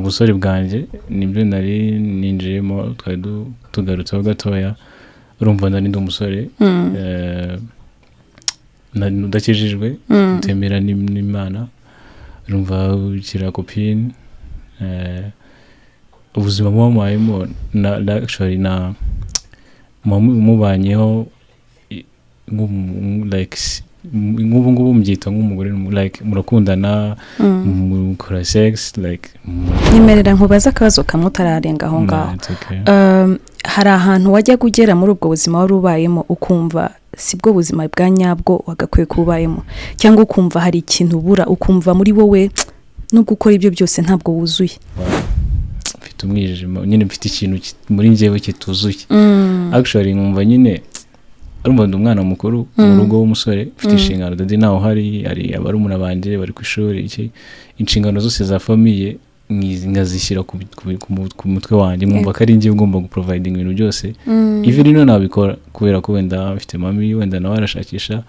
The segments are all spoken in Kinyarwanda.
Ubusore bwanjye nibyo nari ninjiyemo, twari tugarutseho gatoya. Urumva nari ndi umusore, nari udakijijwe, utemera n'Imana. Urumva ukira copine, ubuzima muba mubayemo na actually na muba mubanyeho like nk'ubu ngubu mubyita nk'umugore like murakundana, mukora sex, like Nyemerera nkubaze akabazo kamwe utararenga aho ngaho. Nah, it's okay. Hari ahantu wajyaga ugera muri ubwo buzima wari ubayemo ukumva si bwo buzima bwa nyabwo wagakwiye kuba ubayemo, cyangwa ukumva hari ikintu ubura, ukumva muri wowe nubwo ukora ibyo byose ntabwo wuzuye? Mfite umwijima nyine, mfite ikintu muri njyewe kituzuye. Actually nkumva nyine, urumva ndi umwana mukuru mu rugo w'umusore, ufite inshingano. Daddy ntawe uhari, hari abarumuna banjye bari ku ishuri, iki inshingano zose za famille nkazishyira ku mutwe wanjye, nkumva ko ari njye ugomba guprovidinga ibintu byose. Even ino nabikora kubera ko wenda mfite mami, wenda nawe arashakisha,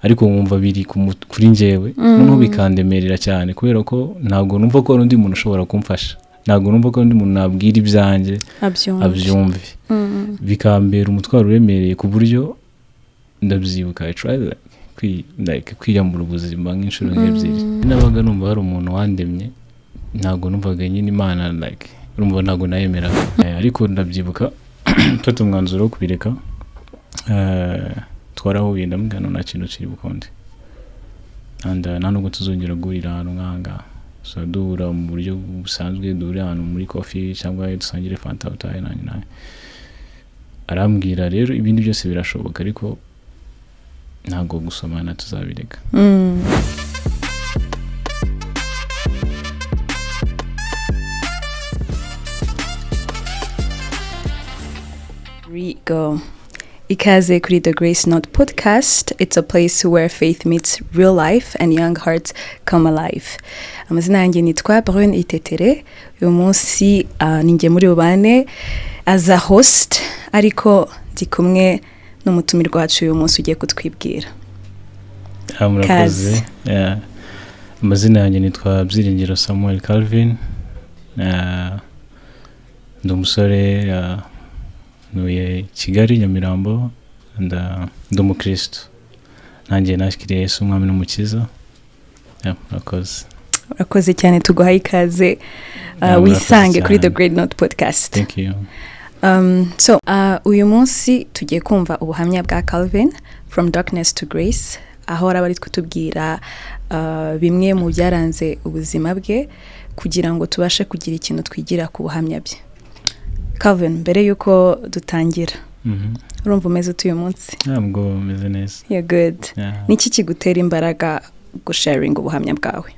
ariko nkumva biri kuri njyewe. Noneho bikandemerera cyane kubera ko ntabwo numva ko hari undi muntu ushobora kumfasha, ntabwo numva ko hari undi muntu nabwira ibyanjye abyumve. Abyumve. Bikambera umutwaro uremereye, ku buryo ndabyibuka I tried like, like, kwiyambura ubuzima nk'inshuro nk'ebyiri. Nabaga numva hari umuntu wandemye, ntabwo numvaga nyine Imana, like urumva ntabwo nayemeraga. Ariko ndabyibuka mfata umwanzuro wo kubireka. Twarahuye, ndamubwira ngo nta kintu kiri bukunde and nta nubwo tuzongera guhurira ahantu nk'aha ngaha. So duhura mu buryo busanzwe, duhurire ahantu muri coffee cyangwa dusangire fanta, utahe nanjye nawe. Arambwira rero ibindi byose birashoboka, ariko ntabwo gusomana tuzabireka. We go. Ikaze kuri The Grace Note Podcast. It's a place where faith meets real life and young hearts come alive. Amazina yanjye nitwa Brune Itetere. Uyu munsi ni njye muri bubane as a host, ariko ndi kumwe n'umutumirwa wacu uyu munsi ugiye kutwibwira. Ah, murakoze. Kaze. Yeah. Amazina yanjye nitwa Byiringiro Samuel Calvin. Ndi umusore, ntuye Kigali, Nyamirambo. Ndi umukristo, nanjye nakiriye Yesu umwami n'umukiza. Yeah, murakoze. Urakoze cyane, tuguhaye ikaze. Yeah, murakoze Wisange kuri The cyane. Great Note Podcast. Thank you. So, uyu munsi tugiye kumva ubuhamya bwa Calvin, from darkness to grace, aho araba ari kutubwira bimwe mu byaranze ubuzima bwe kugira ngo tubashe kugira ikintu twigira ku buhamya bwe. Calvin, mbere y'uko dutangira, urumva umeze ute uyu munsi? Ntabwo meze neza. You're good. Yeah. Ni iki kigutera imbaraga gusharinga ubuhamya bwawe?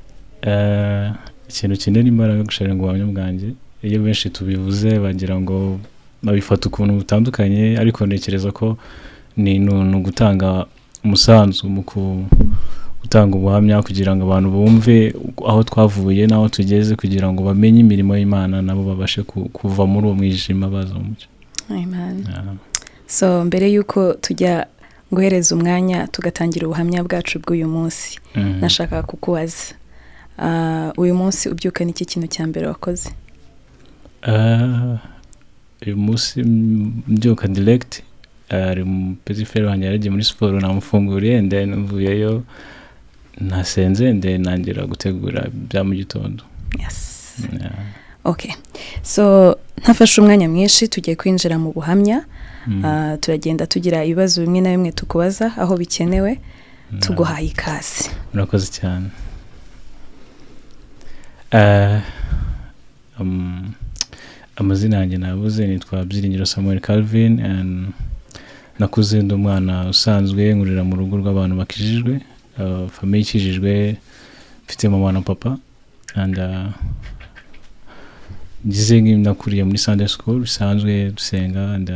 Ikintu kinera imbaraga gusharinga ubuhamya bwanjye, iyo benshi tubivuze bagira ngo babifata ukuntu butandukanye, ariko ntekereza ko ni ugutanga umusanzu mu gutanga ubuhamya kugira ngo abantu bumve aho twavuye n'aho tugeze, kugira ngo bamenye imirimo y'Imana, nabo babashe kuva muri uwo mwijima baza mu mucyo. Amen. Yeah. So mbere y'uko tujya guhereza umwanya tugatangira ubuhamya bwacu bw'uyu munsi, nashakaga kukubaza, uyu munsi ubyuka n'iki kintu cya mbere wakoze? Uyu munsi mbyuka direct, ari mu petit frère wanjye yaragiye muri siporo, namufunguriye and then mvuyeyo nasenze and then nangira gutegura bya mu gitondo. Yeah. Okay, so ntafashe umwanya mwinshi, tugiye kwinjira mu buhamya. Turagenda tugira ibibazo bimwe na bimwe tukubaza aho bikenewe. Tuguhaye ikaze. Murakoze cyane. Amazina yanjye nabuze, nitwa Byiringiro Samuel Calvin and nakuze ndi umwana usanzwe, nkurira mu rugo rw'abantu bakijijwe, famille ikijijwe, mfite mama na papa and ngize nakuriye muri Sunday school bisanzwe, dusenga and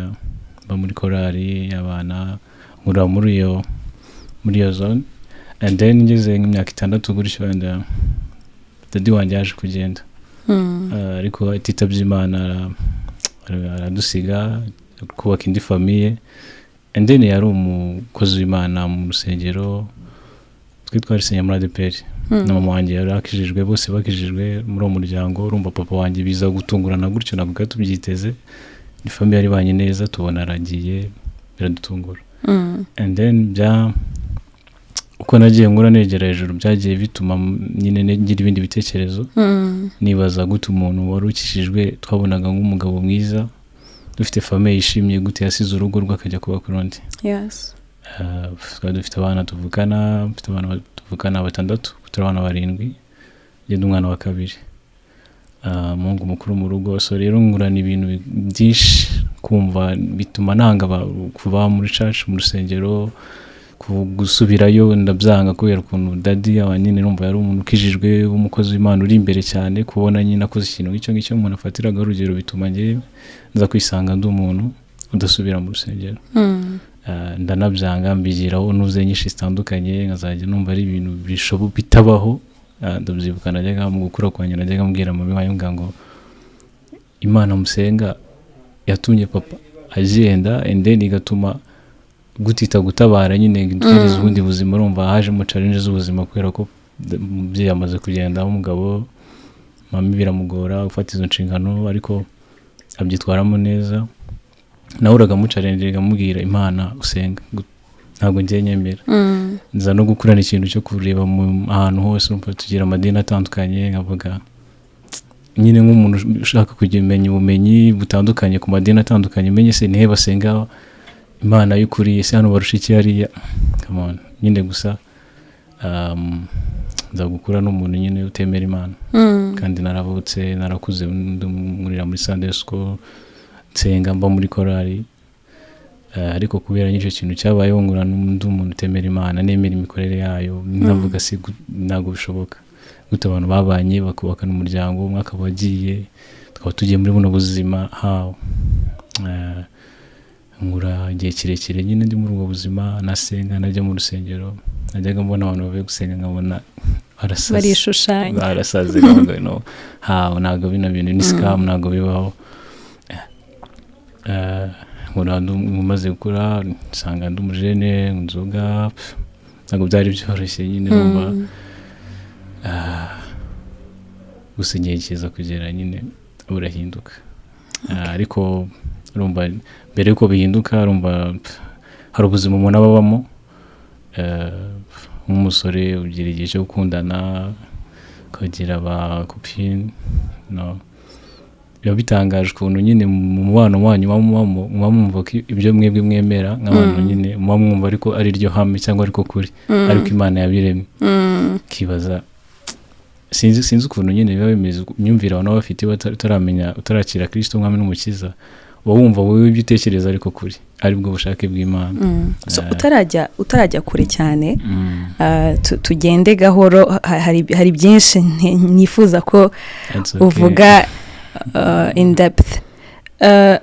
mba muri korali y'abana, nkurira muri iyo zone. And then ngeze nk'imyaka 6 gutyo and daddy wanjye yaje kugenda. Ariko atitabye Imana, aradusiga kubaka indi famille. And then yari umukozi w'Imana mu rusengero, twe twarisenya muri ADEPR. Na mama wanjye yari akijijwe, bose bakijijwe muri uwo muryango. Urumva papa wanjye biza gutungurana gutyo, ntabwo twari tubyiteze. Ni famille yari ibanye neza, tubona aragiye, biradutungura. And then bya uko nagiye nkura negera hejuru, byagiye bituma nyine ngira ibindi bitekerezo, nibaza gute umuntu wari ukijijwe, twabonaga nk'umugabo mwiza, dufite famille yishimye, gute yasize urugo rwe akajya kuba ku rundi? Twari dufite abana tuvukana, mfite abana tuvukana batandatu, turi abana barindwi, njye ndi umwana wa kabiri. Umuhungu mukuru mu rugo. So rero ngurana ibintu byinshi, kumva bituma nanga kuba muri church, mu rusengero, gusubirayo ndabyanga, kubera ukuntu daddy yawe nyine numva yari umuntu ukijijwe w'umukozi w'Imana uri imbere cyane. Kubona nyine akoze ikintu nk'icyo ngicyo, umuntu afatiraga urugero, bituma njye nza kwisanga ndi umuntu udasubira mu rusengero. Ndanabyanga, mbigiraho nuze nyinshi zitandukanye, nkazajya numva ari ibintu bitabaho. Ndabyibuka najyaga mu gukura kwanjye, najyaga mbwira mama wanjye, mbwira ngo Imana musenga yatumye papa agenda, and then igatuma gutita gutabara nyine ngo iduhereze ubundi buzima. Urumva hajemo challenge z'ubuzima kubera ko umubyeyi amaze kugenda w'umugabo, mama biramugora gufata izo nshingano, ariko abyitwaramo neza. Nahoraga muchallenge, nkamubwira: "Imana usenga ntabwo ngiye nyemera." Nza no gukurana ikintu cyo kureba mu ahantu hose. Urumva tugira amadini atandukanye, nkavuga nyine nk'umuntu ushaka kumenya ubumenyi butandukanye ku madini atandukanye, menye se nihe basenga Imana y'ukuri, ese hano barusha iki hariya? Come on. Nyine gusa nza gukura n'umuntu nyine utemera Imana. Kandi naravutse, narakuze, nkurira muri Sunday school, nsenga, mba muri korali. Ariko kubera n'icyo kintu cyabayeho, nkura n'undi umuntu utemera Imana, nemera imikorere yayo. Navuga si ntabwo bishoboka, gute abantu babanye bakubakana umuryango, umwe akaba agiye, tukaba tugiye muri buno buzima? How? Nkura igihe kirekire nyine ndi muri ubwo buzima, nasenga, najya mu rusengero, najyaga mbona abantu bavuye gusenga nkabona barasaze. Barishushanya. Barasaze, nkavuga: "No, how? Ntabwo bino bintu ni scam, ntabwo bibaho." Nkura umaze gukura nsanga ndi umujene, inzoga, pf, ntabwo byari byoroshye nyine. Numva gusa igihe kiza kugera nyine burahinduka. Ariko urumva mbere yuko bihinduka, urumva pf, hari ubuzima umuntu aba abamo. Nk'umusore ugira igihe cyo gukundana, ukagira aba copine, no biba bitangaje ukuntu nyine mu mubano wanyu muba mwumva ko ibyo mwebwe mwemera nk'abantu nyine muba mwumva ariko ari ryo hame cyangwa ariko kuri, ariko Imana yabiremye. Ukibaza, sinzi ukuntu nyine biba bimeze, imyumvire abantu baba bafite utaramenya, utarakira Kirisito umwami n'umukiza, uba wumva wowe ibyo utekereza ariko kuri aribwo bushake bw'Imana. So, utarajya kure cyane, tugende gahoro, hari byinshi nifuza ko That's okay. uvuga in depth.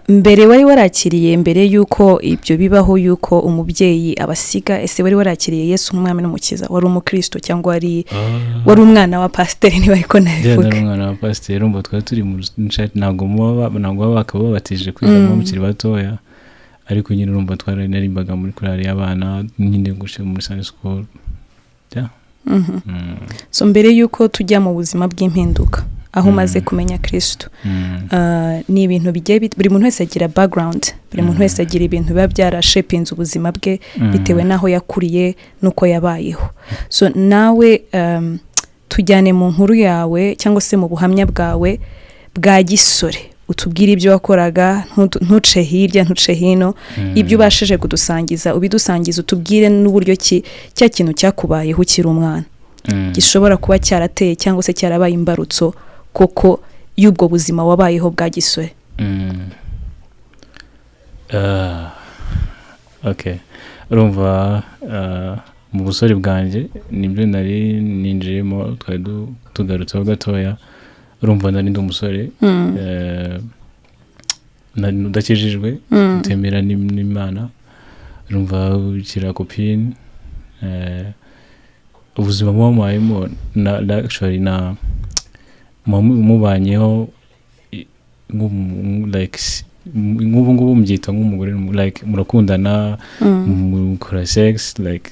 Mbere wari warakiriye, mbere y'uko ibyo bibaho, y'uko umubyeyi abasiga, ese wari warakiriye Yesu nk'umwami n'umukiza? Wari umukristo cyangwa wari wari umwana wa pasiteri, niba ariko Njye nabivuga? nari umwana wa pasiteri. Urumva twari turi mu ntabwo muba, ntabwo baba bakababatije kwiga, muba mukiri batoya, ariko nyine urumva twari narimbaga muri korali y'abana nyine gutyo muri Sunday school. Yeah. So mbere y'uko tujya mu buzima bw'impinduka aho umaze kumenya Kristo, ni ibintu bigiye buri muntu wese agira background, buri muntu wese agira ibintu biba byarashapinze ubuzima bwe bitewe n'aho yakuriye n'uko yabayeho. So nawe tujyane mu nkuru yawe cyangwa se mu buhamya bwawe bwa gisore, utubwire ibyo wakoraga, ntuce hirya, ntuce hino. Ibyo ubashije kudusangiza ubidusangiza, utubwire n'uburyo ki cya kintu cyakubayeho ukiri umwana gishobora kuba cyarateye cyangwa se cyarabaye imbarutso koko y'ubwo buzima wabayeho bwa gisore. Okay, urumva mu busore bwanjye nibyo nari ninjiyemo, twari tugarutseho gatoya. Urumva nari ndi umusore nari udakijijwe, utemera n'Imana. Urumva ukira copine, ubuzima muba mubayemo na actually na muba mubanyeho like nk'ubu ngubu mubyita nk'umugore like murakundana, mukora sex, like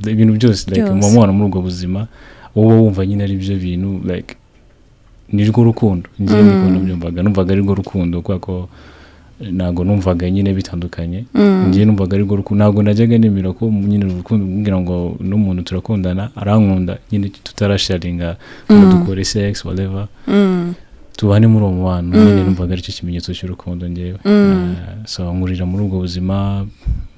ibintu byose, like Byose. muba mubana muri ubwo buzima. Wowe wumva nyine ari byo bintu, like ni rwo rukundo. Njyewe niko nabyumvaga, numvaga ari rwo rukundo, kubera ko ntabwo numvaga nyine bitandukanye. Njyewe numvaga ari rwo rukundo, ntabwo najyaga nemera ko nyine urukundo kugira ngo n'umuntu turakundana, arankunda nyine, tutarasharinga ngo dukore sex, whatever, tubane muri uwo mubano. Nyine numvaga aricyo kimenyetso cy'urukundo njyewe. So nkurira muri ubwo buzima.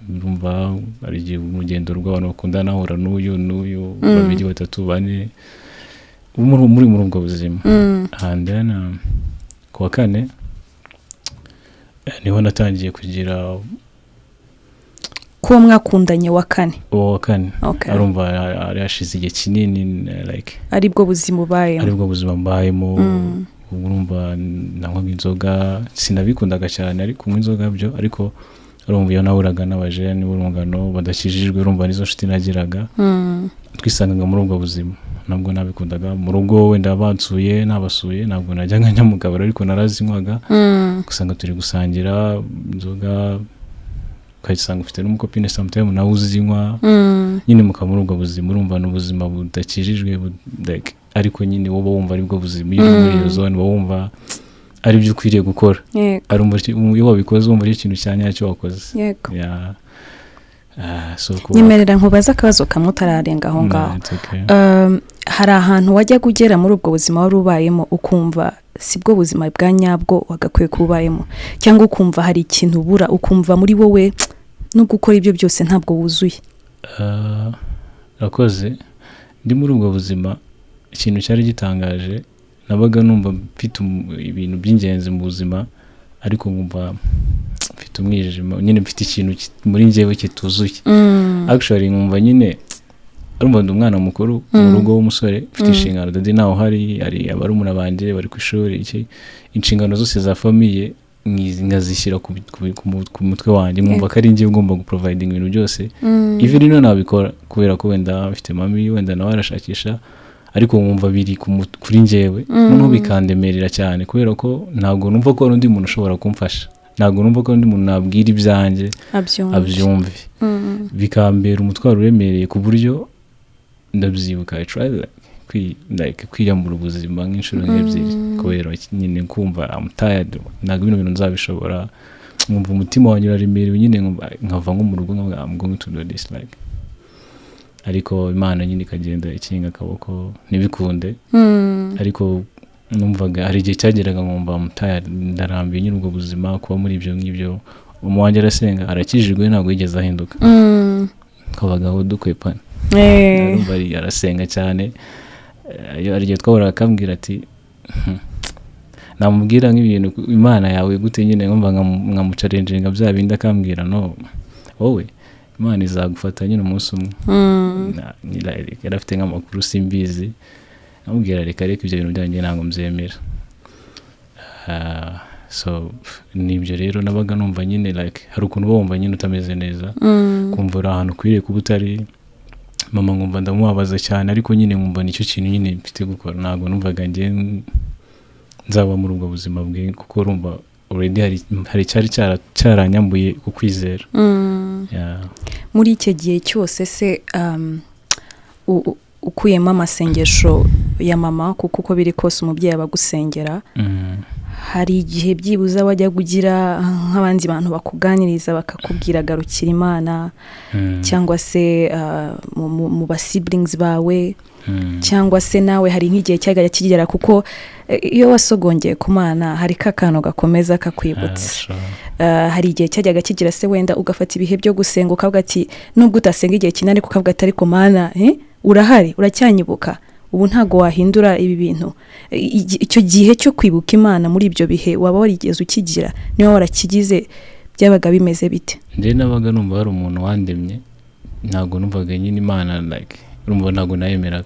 Urumva hari igihe urugendo rw'abantu bakundana, ahura n'uyu n'uyu, babiri, batatu, bane, muri ubwo buzima. And then ku wa kane niho natangiye kugira Kuwo mwakundanye wa kane? Uwo wa kane. Arumva hari hashize igihe kinini, like aribwo buzima ubayemo. Aribwo buzima mbayemo. Ubwo urumva nanywaga inzoga, sinabikundaga cyane ariko kunywa inzoga byo, ariko urumva iyo nahuraga n'abajene b'urungano badakijijwe, urumva nizo nshuti nagiraga, twisangaga muri ubwo buzima. Nabwo nabikundaga mu rugo, wenda bansuye, nabasuye, ntabwo najyaga njya mu kabari, ariko narazinywaga. Ugasanga turi gusangira inzoga, ugasanga ufite n'umukopine sometime nawe uzinywa, nyine mukaba muri ubwo buzima. Urumva ni ubuzima budakijijwe, like, ariko nyine wowe wumva aribwo buzima. Iyo uri muri iyo zone, uba wumva ari byo ukwiriye gukora. Ari iyo wabikoze, wumva ari ikintu cya nyacyo wakoze. Yeah. So Nyemerera nkubaze akabazo kamwe utararenga aho ngaho. No, it's okay. Hari ahantu wajyaga ugera muri ubwo buzima wari ubayemo, ukumva si bwo buzima bwa nyabwo wagakwiye kuba ubayemo, cyangwa ukumva hari ikintu ubura, ukumva muri wowe nubwo ukora ibyo byose ntabwo wuzuye? Urakoze. Ndi muri ubwo buzima, ikintu cyari gitangaje, nabaga numva mfite ibintu by'ingenzi mu buzima, ariko nkumva mfite umwijima nyine, mfite ikintu muri njyewe kituzuye. Actually nkumva nyine, urumva ndi umwana mukuru mu rugo w'umusore, mfite inshingano. Daddy ntawe uhari, hari abarumuna banjye bari ku ishuri, iki, inshingano zose za famille nkazishyira ku mutwe wanjye, nkumva ko ari njye ugomba guprovidinga ibintu byose. Even ino nabikora kubera ko wenda mfite mami, wenda nawe arashakisha, ariko nkumva biri kuri njyewe. Noneho bikandemerera cyane, kubera ko ntabwo numva ko hari undi muntu ushobora kumfasha, ntabwo numva ko hari undi muntu nabwira ibyanjye abyumve. Abyumve. Bikambera umutwaro uremereye, ku buryo ndabyibuka I tried like, like, kwiyambura ubuzima nk'inshuro nk'ebyiri, kubera nyine kumva I'm tired, ntabwo bino bintu nzabishobora. Nkumva umutima wanjye uraremerewe nyine, nkava nko mu rugo nkavuga I'm going to do this, like, ariko Imana nyine ikagenda ikinga akaboko ntibikunde. Ariko numvaga hari igihe cyageraga nkumva I'm tired, ndarambiwe nyine ubwo buzima, kuba muri ibyo ngibyo. Mama wanjye arasenga, arakijijwe, ntabwo yigeze ahinduka. Twabagaho dukwepana. Arumva arasenga cyane. Iyo hari igihe twahuraga akambwira ati namubwira nk'ibintu, Imana yawe gute nyine, nkumva nkamuchallenginga bya bindi, akambwira no wowe Imana izagufata nyine umunsi umwe. Yari afite nk'amakuru simbizi. Amubwira reka reka, ibyo bintu byanjye ntabwo mbyemera. So nibyo rero nabaga numva nyine, like hari ukuntu uba wumva nyine utameze neza, kumva uri ahantu ukwiriye kuba utari. Mama nkumva ndamubabaza cyane, ariko nyine nkumva nicyo kintu nyine mfite gukora. Ntabwo numvaga njye nzaba muri ubwo buzima bwe, kuko urumva already hari icyari cyaranyambuye ku kwizera. Yeah. Muri icyo gihe cyose se, ukuyemo amasengesho ya mama, kuko uko biri kose umubyeyi aba agusengera, hari igihe byibuze wajya ugira nk'abandi bantu bakuganiriza, bakakubwira garukira Imana, cyangwa se mu ba siblings bawe, cyangwa se nawe hari nk'igihe cyajya kigera, kuko iyo wasogongeye ku Mana hari ka kantu gakomeza kakwibutsa? Ah, sure. Hari igihe cyajyaga kigira se wenda ugafata ibihe byo gusenga, ukavuga ati nubwo utasenga igihe kinini, ariko ukavuga ati ariko Mana, urahari, uracyanyibuka, ubu ntabwo wahindura ibi bintu? Icyo gihe cyo kwibuka Imana muri ibyo bihe waba warigeze ukigira? Niba warakigize, byabaga bimeze bite? Njye nabaga numva hari umuntu wandemye, ntabwo numvaga nyine Imana, like urumva ntabwo nayemeraga.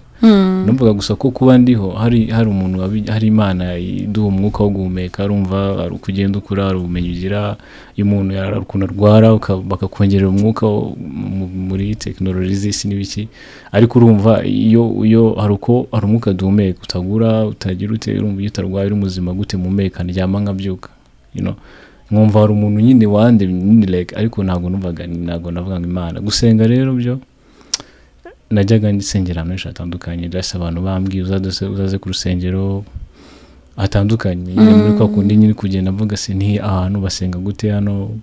Numvaga gusa ko kuba ndiho hari umuntu hari Imana iduha umwuka wo guhumeka. Urumva hari uko ugenda ukura, hari ubumenyi ugira, iyo umuntu hari ukuntu arwara bakakongerera umwuka muri tekinoloji z'isi n'ibiki, ariko urumva iyo hari uko hari umwuka duhumeka utagura, utagira ute. Urumva iyo utarwaye uri muzima, gute mpumeka, ndyama nkabyuka, nkumva hari umuntu nyine wandemye nyine, like, ariko ntabwo numvaga, ntabwo navuga ngo Imana. Gusenga rero byo Najyaga nsengera ahantu henshi hatandukanye, just abantu bambwiye uzaze ku rusengero hatandukanye nyine, muri kwa kundi nyine kugenda mvuga se ni ahantu basenga gute hano,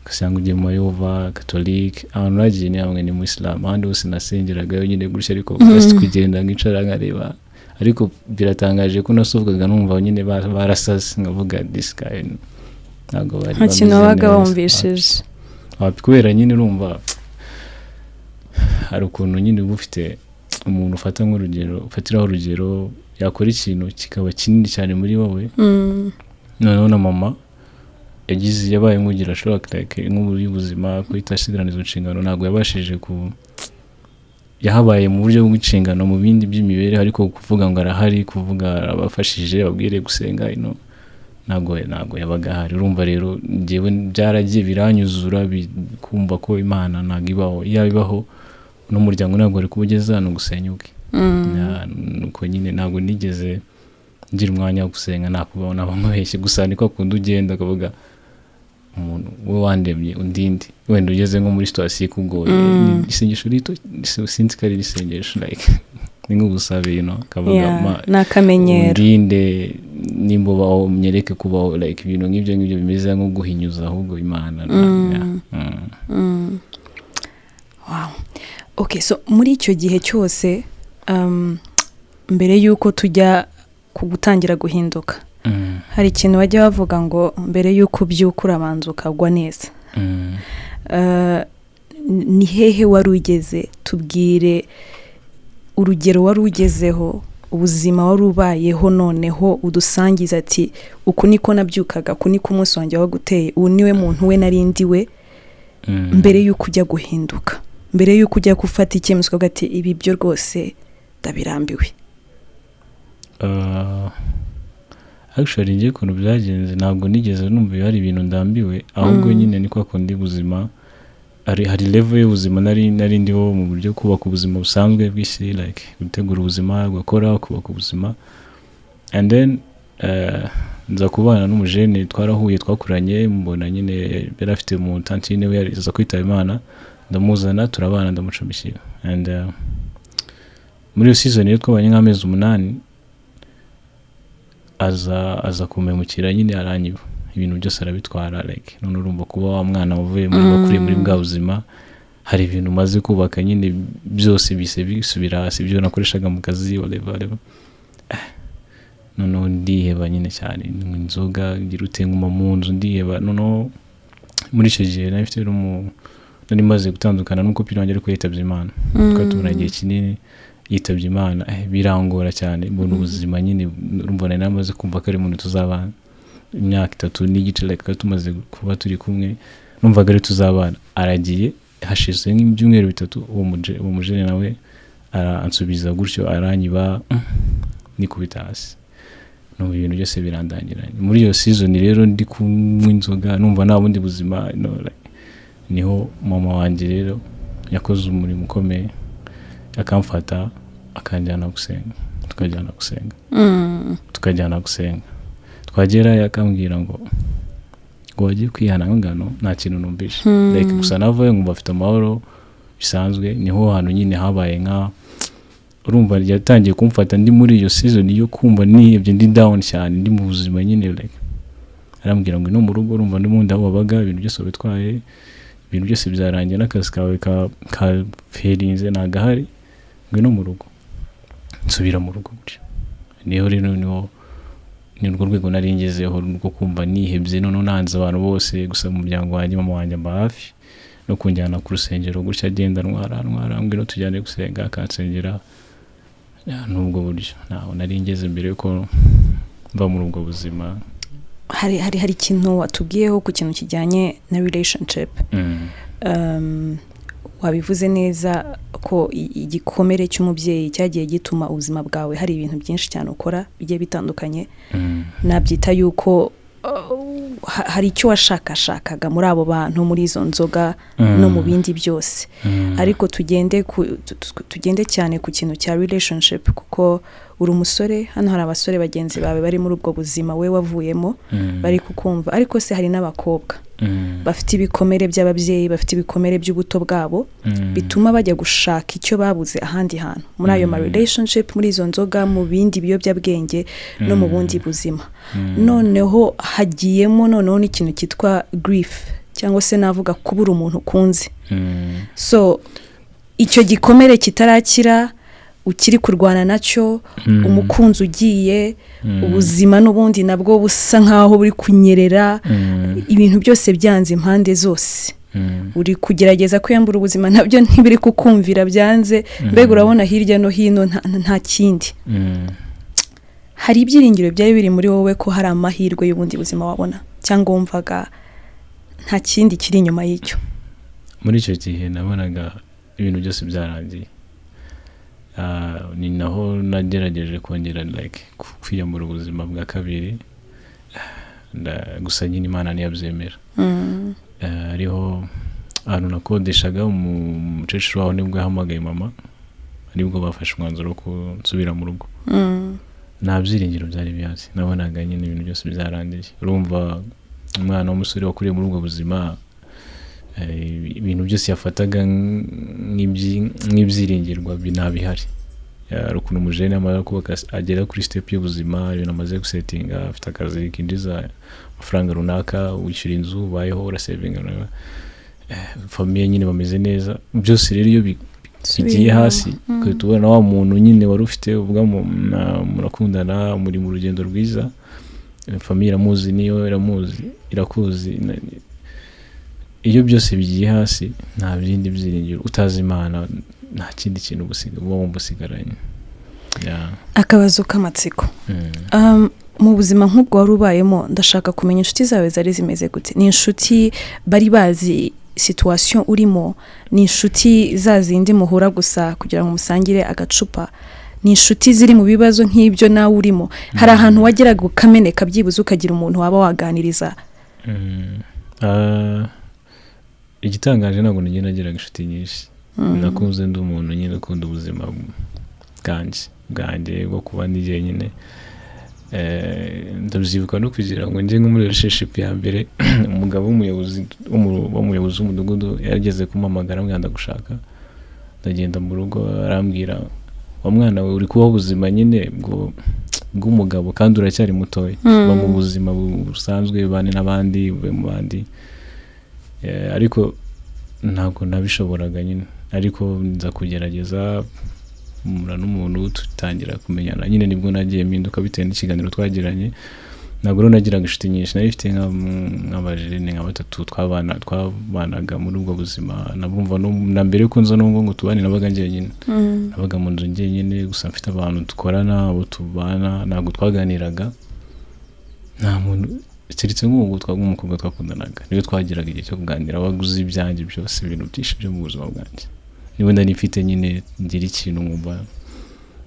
ugasanga ugiye mu Mayova Catholic, ahantu nagiye ni hamwe ni mu Islam, ahandi hose nasengeragayo nyine gutya, ariko just kugenda nkicara nkareba. Ariko biratangaje ko nasohokaga numva nyine barasaze, nkavuga this guy ntabwo bari Nta kintu bameze wabaga neza. wumvishije. Wapi, kubera nyine urumva hari ukuntu nyine uba ufite umuntu ufata nk'urugero, ufatiraho urugero, yakora ikintu kikaba kinini cyane muri wowe. Noneho na mama yagize, yabaye nk'ugira shock, like nk'ubu y'ubuzima, guhita asigarana izo nshingano. Ntabwo yabashije ku yahabaye mu buryo bw'inshingano mu bindi by'imibereho, ariko kuvuga ngo arahari, kuvuga arabafashije, ababwire gusenga ino, ntabwo yabaga ahari. Urumva rero njyewe byaragiye biranyuzura, kumva ko Imana ntabwo ibaho. Iyo ibaho n'umuryango ntabwo wari kuba ugeze hano gusenyuke. Nuko nyine ntabwo nigeze ngira umwanya wo gusenga, nakubaho naba nkubeshye. Gusa niko akunda ugenda ukavuga umuntu we wandemye undinde, wenda ugeze nko muri situation ikugoye. Ni isengesho rito, sinzi ko ari isengesho, like ni nk'ubusabe, akavuga ma Ni akamenyero. Undinde, nimba ubaho unyereke kubaho, like ibintu nk'ibyo ngibyo bimeze nko guhinyuza ahubwo Imana. Yeah. Wow. Okay, so muri icyo gihe cyose, mbere y'uko tujya ku gutangira guhinduka, hari ikintu bajya bavuga ngo mbere y'uko ubyuka urabanza ukagwa neza. Ni hehe wari ugeze? Tubwire urugero wari ugezeho, ubuzima wari ubayeho, noneho udusangiza ati uku niko nabyukaga, uku niko umunsi wanjye waguteye, ubu niwe muntu we nari ndiwe mbere y'uko ujya guhinduka, mbere y'uko ujya gufata icyemezo ukavuga ati ibi byo rwose ndabirambiwe. Actually njye ukuntu byagenze, ntabwo nigeze numva hari ibintu ndambiwe, ahubwo nyine ni kwa kundi ubuzima hari level y'ubuzima nari ndiho mu buryo kubaka ubuzima busanzwe bw'isi, like gutegura ubuzima, gukora, kubaka ubuzima, and then nza kubana n'umujene twarahuye, twakuranye, mbona nyine yari afite mu tantine we aza kwitaba Imana, ndamuzana turabana, ndamucumbikira. And muri iyo season rero twabanye nk'amezi 8, aza kumpemukira nyine, aranyiba ibintu byose arabitwara. Like none urumva kuba wa mwana wavuye muri wakuriye muri bwa buzima, hari ibintu umaze kubaka nyine byose bise bisubira hasi, ibyo nakoreshaga mu kazi, whatever, whatever. Noneho ndiheba nyine cyane, nywa inzoga, ngira ute, nguma mu nzu ndiheba. Noneho muri icyo gihe nari mfite nari maze gutandukana n'umukopine wanjye, ariko yitabye Imana, twari tumaranye igihe kinini, yitabye Imana, birangora cyane. Mbona ubuzima nyine, urumva nari namaze kumva ko ari umuntu tuzabana imyaka 3 n'igice, like twari tumaze kuba turi kumwe, numvaga ari tuzabana, aragiye. Hashize nk'ibyumweru 3, uwo mujene nawe aransubiza gutyo, aranyiba, nikubita hasi, numva ibintu byose birandangiranye. Muri iyo season rero ndi kunywa inzoga, numva nta bundi buzima, like, niho mama wanjye rero yakoze umurimo ukomeye, akamfata akanjyana gusenga, tukajyana gusenga, tukajyana gusenga, twagerayo akambwira ngo wagiye kwihana ngano, nta kintu numvishe. Like gusa navayo nkumva afite amahoro bisanzwe. Niho hantu nyine habaye nka urumva yatangiye kumfata ndi muri iyo season yo kumva nihebye, ndi down cyane, ndi mu buzima nyine, like arambwira ngo ino mu rugo, urumva ndi mu aho wabaga, ibintu byose wabitwaye, ibintu byose byarangiye, n'akazi kawe ka ferinze ntagahari, ngwino mu rugo. Nsubira mu rugo gutyo. Niho rero niho ni urwo rwego nari ngezeho rwo kumva nihebye, noneho nanze abantu bose. Gusa mu muryango wanjye, mama wanjye amba hafi no kunjyana ku rusengero gutya, agenda ntwara ntwara, ngwino tujyane gusenga, akansengera. Yeah, n'ubwo buryo ntaho nari ngeze mbere yuko mva muri ubwo buzima. Hari ikintu watubwiyeho ku kintu kijyanye na relationship. Wabivuze neza ko igikomere cy'umubyeyi cyagiye gituma ubuzima bwawe hari ibintu byinshi cyane ukora bigiye bitandukanye. Nabyita yuko hari icyo washakashakaga muri abo bantu, muri izo nzoga no mu bindi byose. Ariko tugende cyane ku kintu cya relationship, kuko uri umusore hano, hari abasore bagenzi bawe bari muri ubwo buzima we wavuyemo bari kukumva, ariko se hari n'abakobwa. Bafite ibikomere by'ababyeyi, bafite ibikomere by'ubuto bwabo, bituma bajya gushaka icyo babuze ahandi hantu, muri ayo ma relationship, muri izo nzoga, mu bindi biyobyabwenge no mu bundi buzima. Noneho hagiyemo noneho n'ikintu cyitwa grief, cyangwa se navuga kubura umuntu ukunze. So icyo gikomere kitarakira, ukiri kurwana nacyo, umukunzi ugiye, ubuzima n'ubundi nabwo busa nkaho buri kunyerera, ibintu byose byanze impande zose. Uri kugerageza kwiyambura ubuzima, nabyo ntibiri kukumvira, byanze. Mbega urabona hirya no hino nta kindi. Hari ibyiringiro byari biri muri wowe ko hari amahirwe y'ubundi buzima wabona, cyangwa wumvaga nta kindi kiri inyuma y'icyo? Muri icyo gihe nabonaga ibintu byose byarangiye. Ni naho nagerageje kongera like kwiyambura ubuzima bwa kabiri. Gusa nyine Imana ntiyabyemera. Hariho ahantu nakodeshaga, umukecuru waho nibwo yahamagaye mama, aribwo bafashe umwanzuro wo kunsubira mu rugo. Nta byiringiro byari bihari, nabonaga nyine ibintu byose byarangiye. Urumva umwana w'umusore wakuriye muri ubwo buzima, ibintu byose yafataga nk'ibyiringirwa ntabihari. Hari ukuntu umujene amara kubaka, agera kuri step y'ubuzima, ibintu amaze gusetinga, afite akazi kinjiza amafaranga runaka, wishyura inzu, ubayeho, urasevinga, famille nyine bameze neza. Byose rero iyo bigiye hasi, ugahita ubona wa muntu nyine wari ufite, uvuga murakundana, muri mu rugendo rwiza, famille iramuzi, niyo iramuzi, irakuzi, iyo byose bigiye hasi, nta bindi byiringiro, utazi Imana, nta kindi kintu uba wumva usigaranye. Yeah. Akabazo k'amatsiko. Mu buzima nk'ubwo wari ubayemo, ndashaka kumenya inshuti zawe zari zimeze gute. Ni inshuti bari bazi situation urimo? Ni inshuti za zindi muhura gusa kugira ngo musangire agacupa? Ni inshuti ziri mu bibazo nk'ibyo nawe urimo? Hari ahantu wageraga ukameneka, byibuze ukagira umuntu waba waganiriza? Igitangaje ntabwo nigera nagiraga inshuti nyinshi. Nakunze ndi umuntu nyine ukunda ubuzima bwanjye bwo kuba ndi jyenyine. Ndabyibuka no kugira ngo njye nko muri relationship ya mbere, umugabo w'umuyobozi w'umudugudu yarageze kumpamagara, ambwira ndagushaka. Ndagenda mu rugo, arambwira: "Wa mwana we, uri kubaho ubuzima nyine bw'umugabo kandi uracyari mutoya. Ba mu buzima busanzwe, ubane n'abandi, ube mu bandi." Ariko ntabwo nabishoboraga nyine, ariko nza kugerageza mpura n'umuntu, tutangira kumenyana nyine, nibwo nagiye mpinduka bitewe n'ikiganiro twagiranye. Ntabwo rero nagiraga inshuti nyinshi, nari mfite nk'abajene nka batatu twabanaga muri ubwo buzima. Nabumva na mbere yuko nza n'ubwo ngo tubane, nabaga njyenyine, nabaga mu nzu njyenyine gusa mfite abantu dukorana, abo tubana. Ntabwo twaganiraga, nta muntu keretse nk'ubu nk'umukobwa twakundanaga, niwe twagiraga igihe cyo kuganira, waguze ibyanjye byose, ibintu byinshi byo mu buzima bwanjye niba nari mfite nyine, ngira ikintu nkumva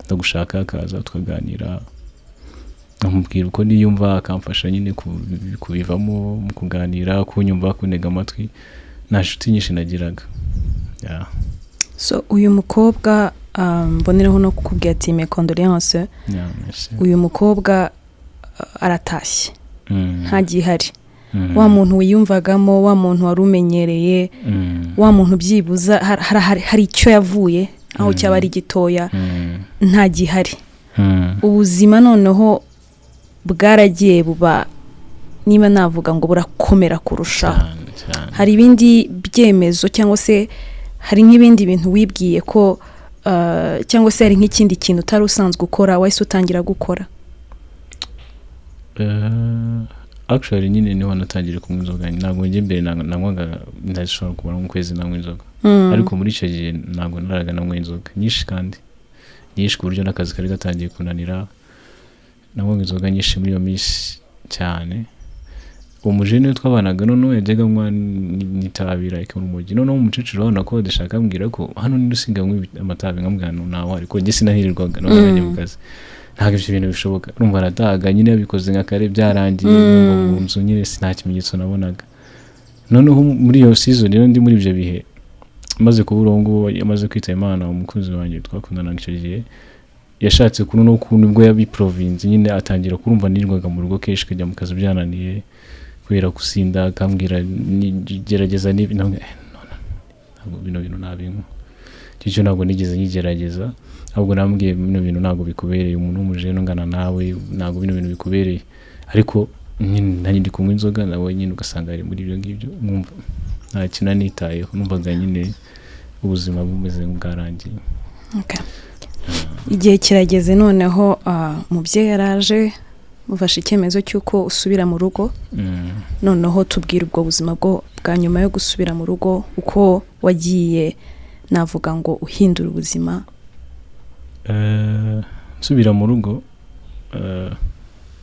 ndagushaka, akaza tukaganira, nkamubwira uko niyumva, akamfasha nyine kubivamo mu kuganira, kunyumva, kuntega amatwi. Nta nshuti nyinshi nagiraga. Yeah. So uyu mukobwa, mbonereho no kukubwira ati mes condoléances. Yeah, merci. Uyu mukobwa aratashye, ntagihari. Wa muntu wiyumvagamo, wa muntu wari umenyereye, wa muntu byibuza hari icyo yavuye aho, cyaba ari gitoya, ntagihari. Ubuzima noneho bwaragiye buba, niba navuga ngo burakomera kurushaho. Cyane cyane. Hari ibindi byemezo, cyangwa se hari nk'ibindi bintu wibwiye ko, cyangwa se hari nk'ikindi kintu utari usanzwe ukora wahise utangira gukora? Actually nyine niho natangiye kunywa inzoga. Ntabwo njye mbere nanywaga, ndashobora kumara nk'ukwezi nanywa inzoga, ariko muri icyo gihe ntabwo naraga nanywa inzoga nyinshi, kandi nyinshi ku buryo n'akazi kari gatangiye kunanira. Nanywaga inzoga nyinshi muri iyo minsi cyane. Umujene twabanaga noneho yajyaga anywa n'itabi, like urumogi. Noneho umukecuru waho nakodesha akambwira ko hano ninde usigaye anywa amatabi, nkamubwira ngo ntawe, ariko njye sinahirirwaga, nabaga njye mu kazi. Ntabwo ibyo bintu bishoboka. Urumva aratahaga nyine yabikoze nka kare, byarangiye. Numva mu nzu nyine nta kimenyetso nabonaga. Noneho muri iyo season rero, ndi muri ibyo bihe, maze kubura uwo nguwo yamaze kwitaba Imana, umukunzi wanjye twakundanaga icyo gihe yashatse kuno n'ukuntu ubwo yabiprovinze nyine, atangira kurumva nirirwaga mu rugo kenshi, kajya mu kazi byananiye. Kubera gusinda, akambwira gerageza n'ibi. Ndamubwira, "No, no, ntabwo bino bintu nabinywa." Icyo cyo ntabwo nigeze nyigerageza, ahubwo nambwiye, "Bino bintu ntabwo bikubereye, umuntu w'umujene ungana nawe, ntabwo bino bintu bikubereye." Ariko nyine nanjye ndi kunywa inzoga, nawe nyine ugasanga ari muri ibyo ngibyo, nkumva nta kintu nanitayeho, numvaga nyine ubuzima bumeze nk'ubwarangiye. Okay. Igihe kirageze noneho, umubyeyi yaraje, mufashe icyemezo cy'uko usubira mu rugo. Noneho tubwira ubwo buzima bwo bwa nyuma yo gusubira mu rugo, uko wagiye, navuga ngo uhindura ubuzima. Nsubira mu rugo,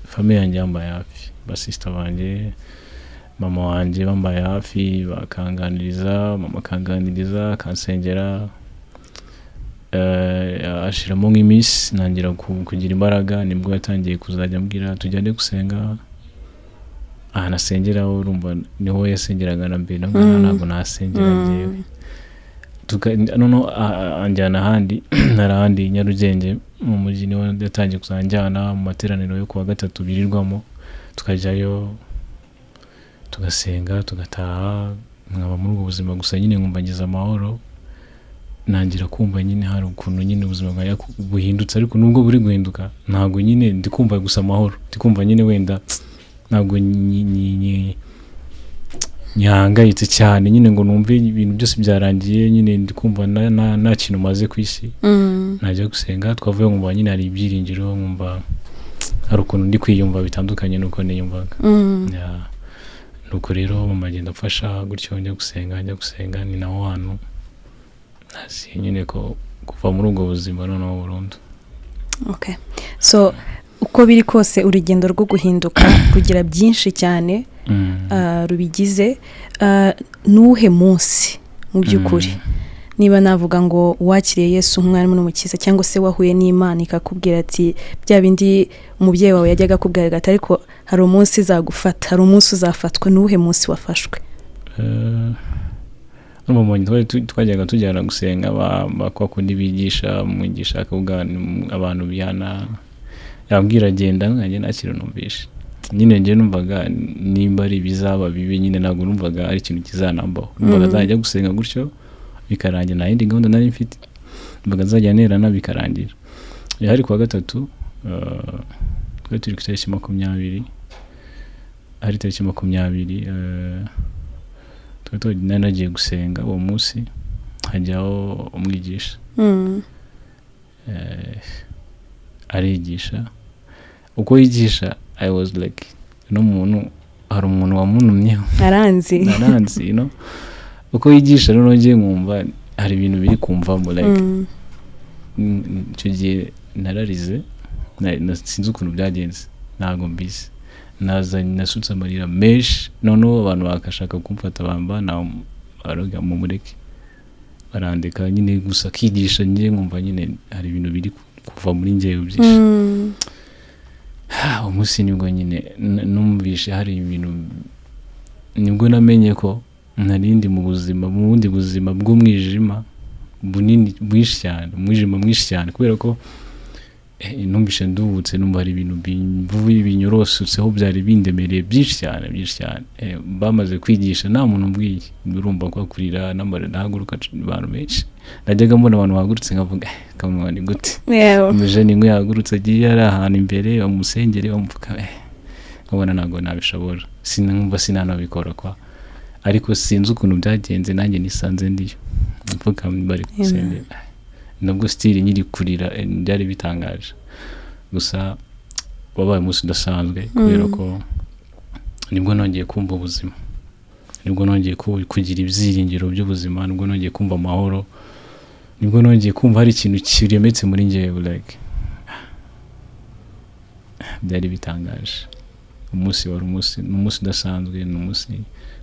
famille yanjye yambaye hafi, basisita banjye, mama wanjye bambaye hafi, bakanganiriza, mama akanganiriza, akansengera. Ashiramo nk'iminsi ntangira kugira imbaraga. Nibwo yatangiye kuzajya ambwira tujyane gusenga ahantu asengera. Urumva niho yasengeraga na mbere, nabwo ntabwo nasengera njyewe. Noneho anjyana ahandi, hari ahandi i Nyarugenge mu mujyi, niho yatangiye kuzajyana mu materaniro yo kuwa gatatu birirwamo, tukajyayo tugasenga, tugataha, nkaba muri ubwo buzima gusa nyine nkumva ngize amahoro. Ntangira kumva nyine hari ukuntu nyine ubuzima bwanjye buhindutse, ariko nubwo buri guhinduka ntabwo nyine ndi kumva gusa amahoro, ndi kumva nyine wenda ntabwo nyihangayitse cyane nyine ngo numve ibintu byose byarangiye. Nyine ndi kumva nta kintu maze ku isi. Najya gusenga, twavuye, nkumva nyine hari ibyiringiro, nkumva hari ukuntu ndi kwiyumva bitandukanye n'uko niyumvaga. Yeah. Nuko rero mama agenda amfasha gutyo, njya gusenga, njya gusenga. Ni naho hantu naziye nyine ko kuva muri ubwo buzima noneho burundu. Okay. So uko biri kose, urugendo rwo guhinduka rugira byinshi cyane rubigize. Nuwuhe munsi mu by'ukuri, niba navuga ngo wakiriye Yesu nk'umwami n'umukiza, cyangwa se wahuye n'Imana ikakubwira ati bya bindi umubyeyi wawe yajyaga akubwira ati ariko hari umunsi izagufata, hari umunsi uzafatwa, nuwuhe munsi wafashwe? Urumva mu twari twajyaga tujyana gusenga, kwa kundi bigisha, umwigisha akavuga abantu bihana, yabwira genda, nkanjye nta kintu numvishe. Nyine njye numvaga nimba ari ibizaba bibi, nyine ntabwo numvaga ari ikintu kizanambaho. Numvaga nzajya gusenga gutyo bikarangira, nta yindi gahunda nari mfite. Numvaga nzajya nerana bikarangira. Hari kuwa gatatu, twari turi ku itariki 20, hari itariki 20, twari nari nagiye gusenga uwo munsi, hajyaho umwigisha. Arigisha, uko yigisha I was like, uno muntu hari umuntu wamunumyeho. Aranzi. Aranzi. Uko yigisha rero ngiye nkumva hari ibintu biri kumvamo, like icyo gihe nararize, sinzi ukuntu byagenze, ntabwo mbizi. Nazanye, nasutse amarira menshi, noneho abantu bakashaka kumfata, bamba baroga mumureke, barandeka nyine. Gusa akigisha, ngiye nkumva nyine hari ibintu biri kuva muri njyewe byinshi. Umunsi nibwo nyine numvishe hari ibintu, nibwo namenye ko narindi mu buzima, mu bundi buzima bw'umwijima bunini bwinshi cyane, umwijima mwinshi cyane, kubera ko numvishe nduhutse, numva hari ibintu bimvuye binyorosutseho byari bindemereye byinshi cyane, byinshi cyane. Bamaze kwigisha nta muntu umbwiye, urumva ko kurira n'amarira nahaguruka, abantu benshi najyaga mbona abantu bahagurutse nkavuga, "Kamwa ni gute?" Umujene ngo yahagurutse agiye ari ahantu imbere bamusengere bamupfuka, nkabona ntabwo nabishobora, sinumva sinanabikora kwa. Ariko sinzi ukuntu byagenze, nanjye nisanze ndiyo mpfukamye bari gusengera, nubwo still nyiri kurira. Byari bitangaje gusa, wabaye umunsi udasanzwe kubera ko nibwo nongeye kumva ubuzima, nibwo nongeye kugira ibyiringiro by'ubuzima, nibwo nongeye kumva amahoro, nibwo nongeye kumva hari ikintu kiremetse muri njyewe. Like byari bitangaje. Umunsi wari umunsi, ni umunsi udasanzwe, ni umunsi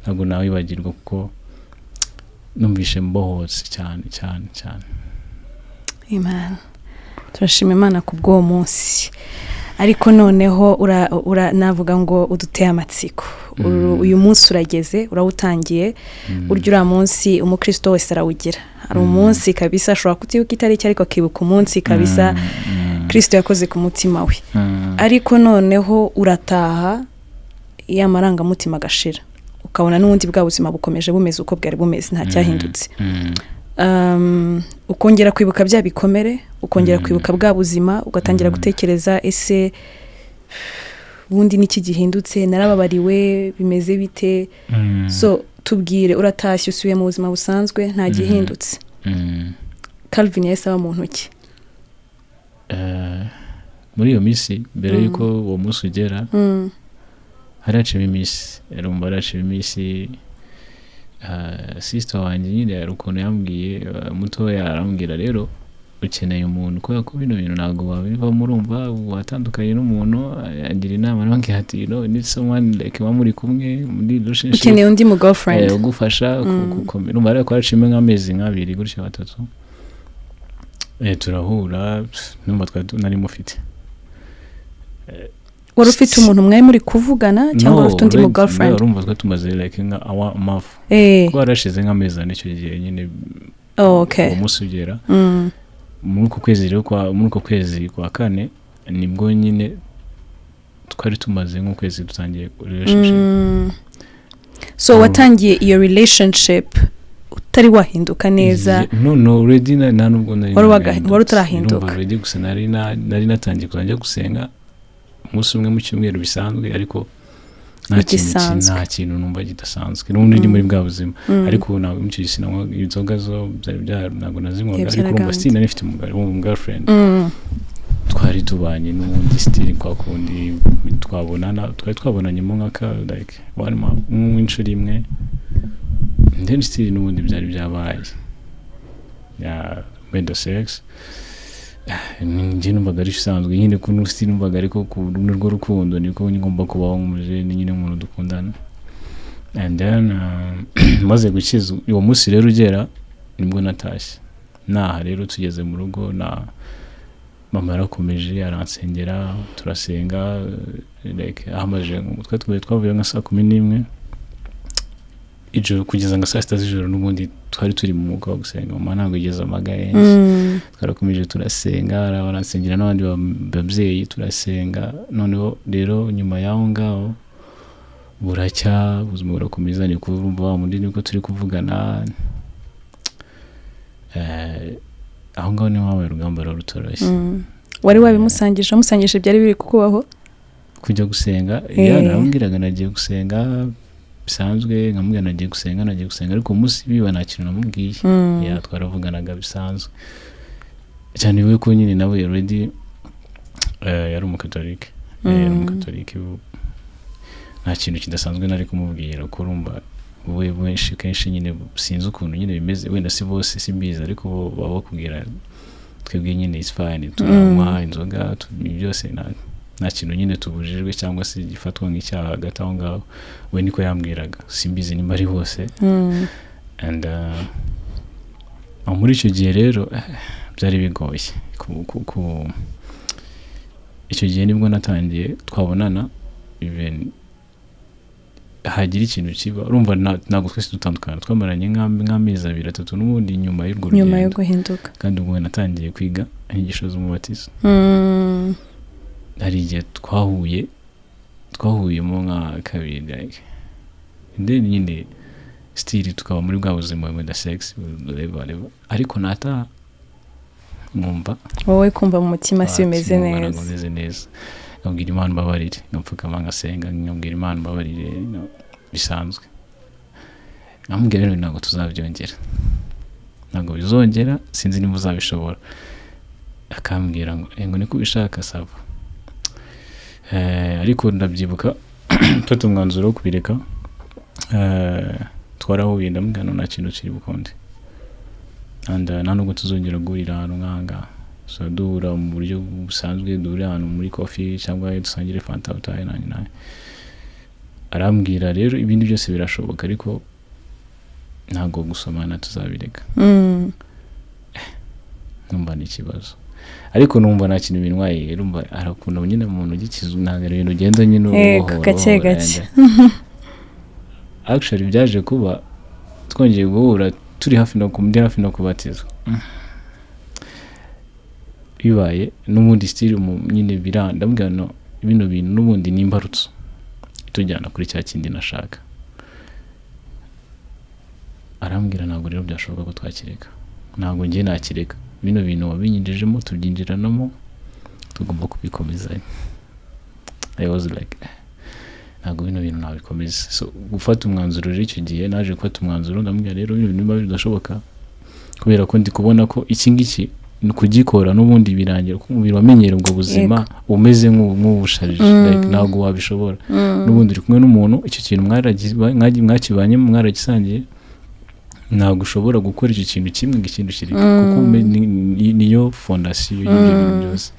ntabwo nawibagirwa, kuko numvishe mbohotse cyane cyane cyane. Amen. Turashima Imana ku bw'uwo munsi. Ariko noneho navuga ngo uduteye amatsiko. Uyu munsi urageze, urawutangiye. Burya uriya munsi umukristo wese arawugira. Hari umunsi kabisa ashobora kutibuka itariki, ariko akibuka umunsi kabisa Kristo yakoze ku mutima we. Ariko noneho urataha. Ya marangamutima agashira, ukabona n'ubundi bwa buzima bukomeje bumeze uko bwari bumeze, nta cyahindutse. Ukongera kwibuka bya bikomere, ukongera kwibuka bwa buzima, ugatangira gutekereza: ese ubundi niki gihindutse? Narababariwe? Bimeze bite? So tubwire, uratashye, usubiye mu buzima busanzwe, nta gihindutse. Calvin yahise aba mu ntoki? Muri iyo minsi mbere y'uko uwo munsi ugera, hari haciyemo iminsi, urumva, hari haciyemo iminsi. Sister wanjye nyine hari ukuntu yambwiye, mutoya, arambwira: "Rero ukeneye umuntu, kubera ko bino bintu ntabwo wabivamo, urumva watandukanye n'umuntu." Agira inama, arambwira ati: "You need someone like muba muri kumwe muri relationship." Ukeneye undi mu girlfriend. Ugufasha gukomera. Urumva ariko haciyemo nk'amezi nk'abiri gutyo, 3, turahura. Pff, numva twari nari mufite. Wari ufite umuntu mwari muri kuvugana cyangwa wari ufite undi mu already- girlfriend? No, urumva twari tumaze like nka awa mafu, kuko harashize nk'amezi 4 icyo gihe nyine Oh, okay. uwo munsi ugera. Muri uko kwezi rero kwa muri uko kwezi kwa kane nibwo nyine twari tumaze nk'ukwezi dutangiye relationship. So watangiye iyo relationship utari wahinduka neza? No, already nta nubwo nari nahindutse. Wari utarahinduka. Urumva already gusa nari natangiye kuzajya gusenga umunsi umwe mu cyumweru bisanzwe, ariko nta kintu Bigisanzwe. Nta kintu numva kidasanzwe, n'ubundi ndi muri bwa buzima. Ariko ubu ntabwo muri icyo gihe sinanywa inzoga, zo byari bya ntabwo nazinywaga, ariko urumva byaragabanutse. still nari mfite umugabo, girlfriend. Twari tubanye n'ubundi still kwa kundi twabonana, twari twabonanyemo nk'aka like one month, nk'inshuro imwe, then still n'ubundi byari byabaye ya wenda sex. Njye numvaga ari bisanzwe nyine, ko still numvaga, ariko ku nurwo rukundo niko ngomba kubaho nk'umujene nyine, umuntu dukundana. And then maze gukiza, uwo munsi rero ugera nibwo natashye. Naha rero tugeze mu rugo, na mama yarakomeje aransengera, turasenga, like ahamaje twe twavuye nka saa 11 ijoro kugeza nka saa 6 z'ijoro, n'ubundi twari turi mu mwuka wo gusenga. Mama ntabwo yigeze amagaye. Twarakomeje turasenga, baransengera n'abandi babyeyi, turasenga. Noneho rero nyuma y'aho ngaho buracya, ubuzima burakomeza, ni kurumva wa mundi nibwo turi kuvugana. Aho ngaho niho habaye urugamba rero rutoroshye. Wari wabimusangije, wamusangije byari biri kukubaho? Kujya gusenga? Yeah, naramubwiraga nagiye gusenga bisanzwe, nkamubwira nagiye gusenga, nagiye gusenga, ariko umunsi biba nta kintu namubwiye. Yeah, twaravuganaga bisanzwe cyane, we ko nyine nawe already yari umukatolike. Yari umukatolike, nta kintu kidasanzwe nari kumubwira, ko urumva we benshi kenshi nyine sinzi ukuntu nyine bimeze, wenda si bose simbizi, ariko bo baba bakubwira: "Twebwe nyine it's fine, turanywa inzoga, byose nta kintu nyine tubujijwe cyangwa se gifatwa nk'icyaha." Hagati aho ngaho we niko yambwiraga, simbizi nimba ari hose. And aho muri icyo gihe rero byari bigoye icyo gihe nibwo natangiye twabonana, even hagira ikintu kiba, urumva ntabwo twese dutandukana, twamaranye nk'amezi 2, 3 n'ubundi nyuma y'urwo Nyuma yo rugendo. guhinduka. Kandi ubwo natangiye kwiga inyigisho z'umubatizo. Hari igihe twahuye, twahuyemo nka kabiri, like, and then nyine still tukaba muri bwa buzima wenda sex, whatever, whatever. Ariko nataha nkumva Wowe kumva mu mutima si bimeze nkumva ntabwo neza. meze neza, nkabwira Imana mbabarire, nkapfukama ngasenga, nkabwira Imana mbabarire, no, bisanzwe nkamubwira rero ntabwo tuzabyongera, ntabwo bizongera, sinzi niba uzabishobora. Akambwira ngo "Eh, ngo niko ubishaka, ça va." Ariko ndabyibuka mfata umwanzuro wo kubireka, twarahuye, ndamubwira: "No, nta kintu kiri bukunde and nta nubwo tuzongera guhurira ahantu nk'aha ngaha." So duhura mu buryo busanzwe, duhurira ahantu muri coffee cyangwa dusangire fanta, utahe nanjye nawe. Arambwira rero ibindi byose birashoboka, ariko ntabwo gusomana tuzabireka. Numva ni ikibazo, ariko numva nta kintu bintwaye. Urumva harakunda nyine umuntu ugikiza, ntabwo ari ibintu ugenda nyine buhoro gake buhoro, gake. And actually byaje kuba twongeye guhura turi hafi no ndi hafi no kubatizwa, bibaye n'ubundi still nyine ndamubwira: "No, bino bintu n'ubundi ni imbarutso." Itujyana kuri cya kindi nashaka. Arambwira, ntabwo rero byashoboka ko twakireka, ntabwo ngiye nakireka. Bino bintu wabinyinjijemo, tubyinjiranamo, tugomba kubikomezanya. I was like, ntabwo bino bintu nabikomeza. So gufata umwanzuro rero, icyo gihe naje gufata umwanzuro, ndamubwira, rero bino bintu niba bidashoboka, kubera ko ndi kubona ko iki ngiki ni kugikora n'ubundi birangira, kuko umubiri wamenyera ubwo buzima umeze nk'ubusharije, like, ntabwo wabishobora. N'ubundi uri kumwe n'umuntu, icyo kintu mwakibanyemo, mwaragisangiye, ntabwo ushobora gukora icyo kintu kimwe ngo ikindi ukireke, kuko niyo fondation y'ibyo bintu byose.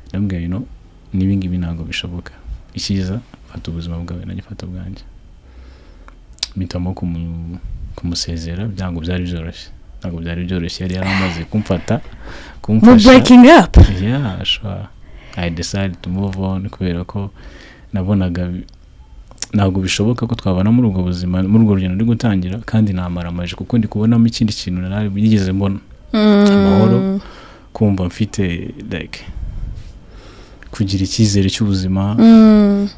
Ndamubwira, n'ibi ngibi ntabwo bishoboka. Icyiza, fata ubuzima bwawe, nanjye fata ubwanjye. Mpitamo kumusezera. Ntabwo byari byoroshye, ntabwo byari byoroshye. Yari yaramaze kumfata, Mu kumfasha. Breaking up? Yeah, sure, I decided to move on, kubera ko nabonaga ntabwo bishoboka ko twabana muri ubwo buzima, muri urwo rugendo ndi gutangira, kandi namara amaje, kuko ndi kubonamo ikindi kintu nari nigeze mbona, amahoro, kumva mfite, like, kugira icyizere cy'ubuzima,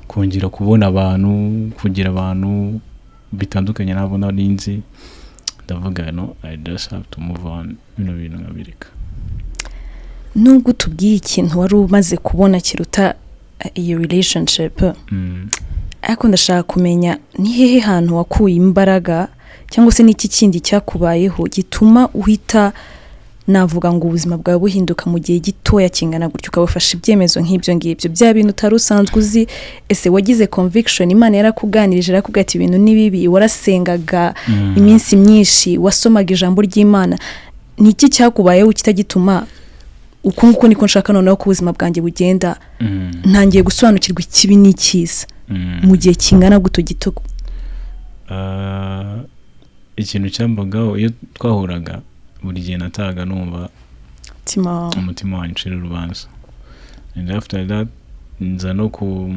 kongera kubona abantu, kugira abantu bitandukanye ntabwo nari nzi. Ndavuga, no, I just have to move on, bino bintu nkabireka. Nubwo utubwiye ikintu wari umaze kubona kiruta iyo relationship, ariko ndashaka kumenya ni hehe hantu wakuye imbaraga, cyangwa se n'iki kindi cyakubayeho gituma uhita, navuga ngo, ubuzima bwawe buhinduka mu gihe gitoya kingana gutyo, ukabafasha ibyemezo nk'ibyo ngibyo, bya bintu utari usanzwe uzi? Ese wagize conviction? Imana yarakuganirije, arakubwira ati ibintu ni bibi? Warasengaga iminsi myinshi? Wasomaga ijambo ry'Imana? Ni iki cyakubayeho kitagituma uku nguku niko nshaka noneho ko ubuzima bwanjye bugenda, ntangiye gusobanukirwa ikibi n'icyiza, mu gihe kingana guto gito? Ah, ikintu cyambagaho, iyo twahuraga, buri gihe natahaga numva umutima wawe umutima wanjye ucira urubanza. And after that nza no ku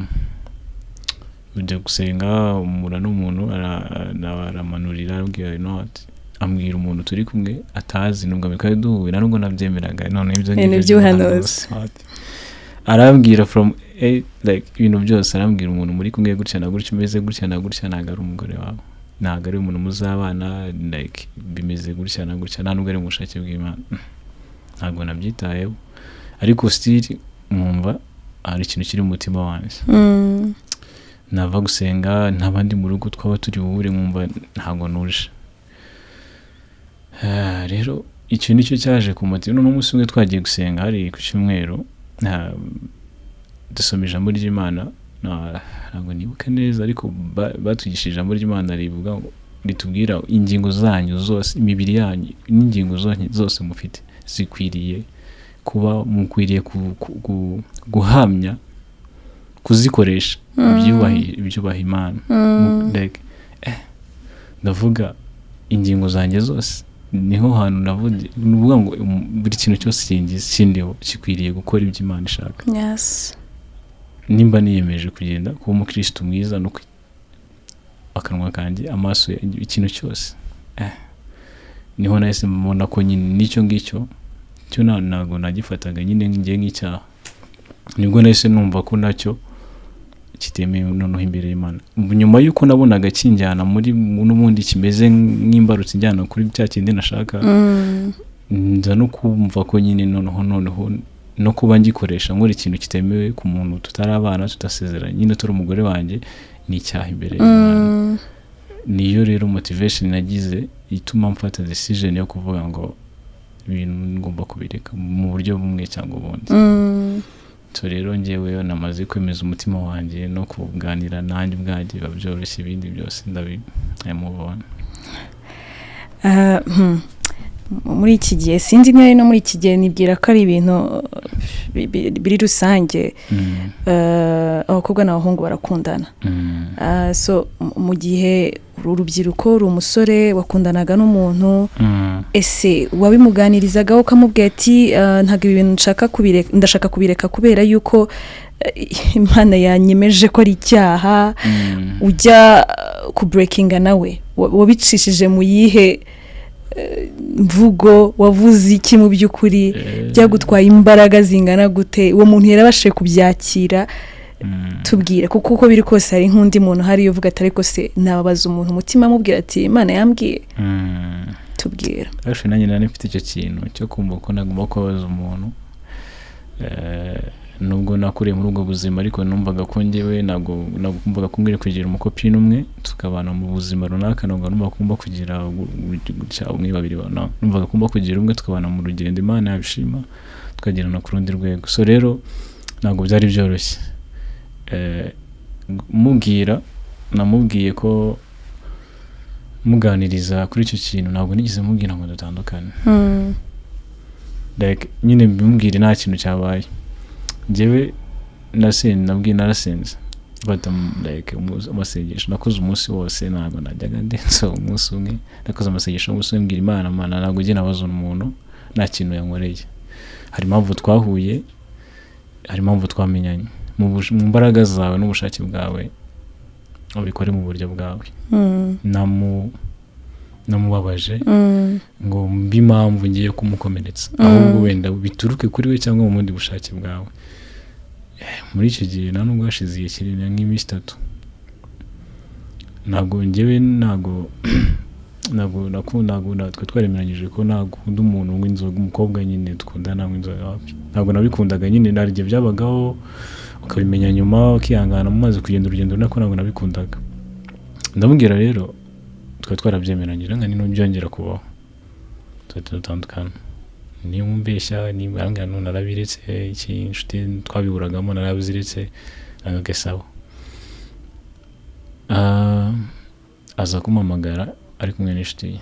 ujya gusenga, umura n'umuntu aramanurira, arambwira, you know what, ambwira umuntu turi kumwe atazi, nubwo twari duhuye, nta nubwo nabyemeraga. None ibyo Ibintu ngibyo by'ubuhanuzi. by'ubuhanuzi. Arambwira from A, like, ibintu byose, arambwira umuntu muri kumwe gutya na gutya, umeze gutya na gutya, ntabwo ari umugore wawe, ntabwo ari umuntu muzabana, like, bimeze gutya na gutya, nta nubwo ari mu bushake bw'Imana. Ntabwo nabyitayeho, ariko still nkumva hari ikintu kiri mu mutima wanjye. Nava gusenga, nta bandi mu rugo twaba turi buhure, nkumva ntabwo nuje. Rero icyo nicyo cyaje ku mutima. Noneho umunsi umwe twagiye gusenga, hari ku cyumweru, dusoma ijambo ry'Imana. Ntabwo nibuka neza, ariko batwigishije ijambo ry'Imana rivuga ngo, ritubwira ingingo zanyu zose, imibiri yanyu n'ingingo zose mufite zikwiriye kuba, mukwiriye guhamya kuzikoresha ibyubaha Imana. Like, ndavuga ingingo zanjye zose, niho hantu navuze, ni ukuvuga ngo buri kintu cyose kingize kindiho gikwiriye gukora ibyo Imana ishaka. Nimba niyemeje kugenda kuba umukirisitu mwiza, no akanwa kanjye, amaso yanjye, ikintu cyose, niho nahise mbona ko nyine n'icyo ngicyo cyo ntabwo nagifataga nyine ngiye nk'icyaha. Nibwo nahise numva ko nacyo kitemewe noneho imbere y'Imana, nyuma y'uko nabonaga kinjyana muri n'ubundi kimeze nk'imbarutso injyana kuri cya kindi nashaka. Nza no kumva ko nyine noneho no kuba ngikoresha nkora ikintu kitemewe ku muntu tutarabana, tudasezeranye, nyine turi umugore wanjye, ni icyaha imbere y'Imana. Niyo rero motivation nagize ituma mfata decision yo kuvuga ngo ibintu ngomba kubireka mu buryo bumwe cyangwa ubundi. So rero njyewe namaze kwemeza umutima wanjye no kuganira nanjye ubwanjye, biba byoroshye, ibindi byose ndabi I move on. Muri iki gihe, sinzi niba ari no muri iki gihe, nibwira ko ari ibintu biri rusange. Abakobwa n'abahungu barakundana. So mu gihe uru rubyiruko, uri umusore wakundanaga n'umuntu, ese wabimuganirizagaho ukamubwira ati ntabwo ibi bintu nshaka kubireka, ndashaka kubireka kubera yuko Imana yanyemeje ko ari icyaha? Ujya kubreakinga nawe, wabicishije mu yihe mvugo? Wavuze iki mu by'ukuri? Byagutwaye imbaraga zingana gute? Uwo muntu yarabashije kubyakira? Tubwire, kuko uko biri kose hari nk'undi muntu hariya uvuga ati: "Ariko se nababaza umuntu umutima amubwira ati Imana yambwiye?" Tubwira. Actually, nanjye nari mfite icyo kintu cyo kumva ko nagomba kubabaza umuntu. Nubwo nakuriye muri ubwo buzima, ariko numvaga ko njyewe ntabwo numvaga ko nkwiriye kugira umucopine umwe tukabana mu buzima runaka. Ntabwo numvaga ko ngomba kugira gutya umwe, babiri, no. Numvaga ko ngomba kugira umwe tukabana mu rugendo, Imana yabishima tukagerana ku rundi rwego. So rero ntabwo byari byoroshye. Mubwira, namubwiye ko muganiriza kuri icyo kintu, ntabwo nigeze mubwira ngo dutandukane. Like nyine mbimubwire nta kintu cyabaye. Njyewe nasenze, nabwiye, narasenze bata like amasengesho nakoze umunsi wose, ntabwo najyaga ndenza umunsi umwe. Nakoze amasengesho umunsi umwe, mbwira Imana: "Mana, ntabwo ujye nabaza umuntu, nta kintu yankoreye. Hari impamvu twahuye, hari impamvu twamenyanye. Mu mbaraga zawe n'ubushake bwawe ubikore mu buryo bwawe." Namubabaje ngo mbe impamvu ngiye kumukomeretsa, ahubwo wenda bituruke kuri we cyangwa mu bundi bushake bwawe. Muri icyo gihe nta nubwo hashize igihe kinini, nk'iminsi 3, ntabwo njyewe ntabwo natwe twaremeranyije ko ntakunda umuntu unywa inzoga, umukobwa nyine dukundana anywa inzoga, wapi. Ntabwo nabikundaga nyine. Hari igihe byabagaho ukabimenya nyuma, ukihangana mumaze kugenda urugendo runaka. Ntabwo nabikundaga. Ndamubwira rero, twari twarabyemeranyije nka byongera kubaho tuhita dutandukana. Niba umbeshya, niba arambwira none narabiretse iki, inshuti twabiburagamo narabiziretse, ntabwo sawa. Ah, aza kumpamagara ari kumwe n'inshuti ye,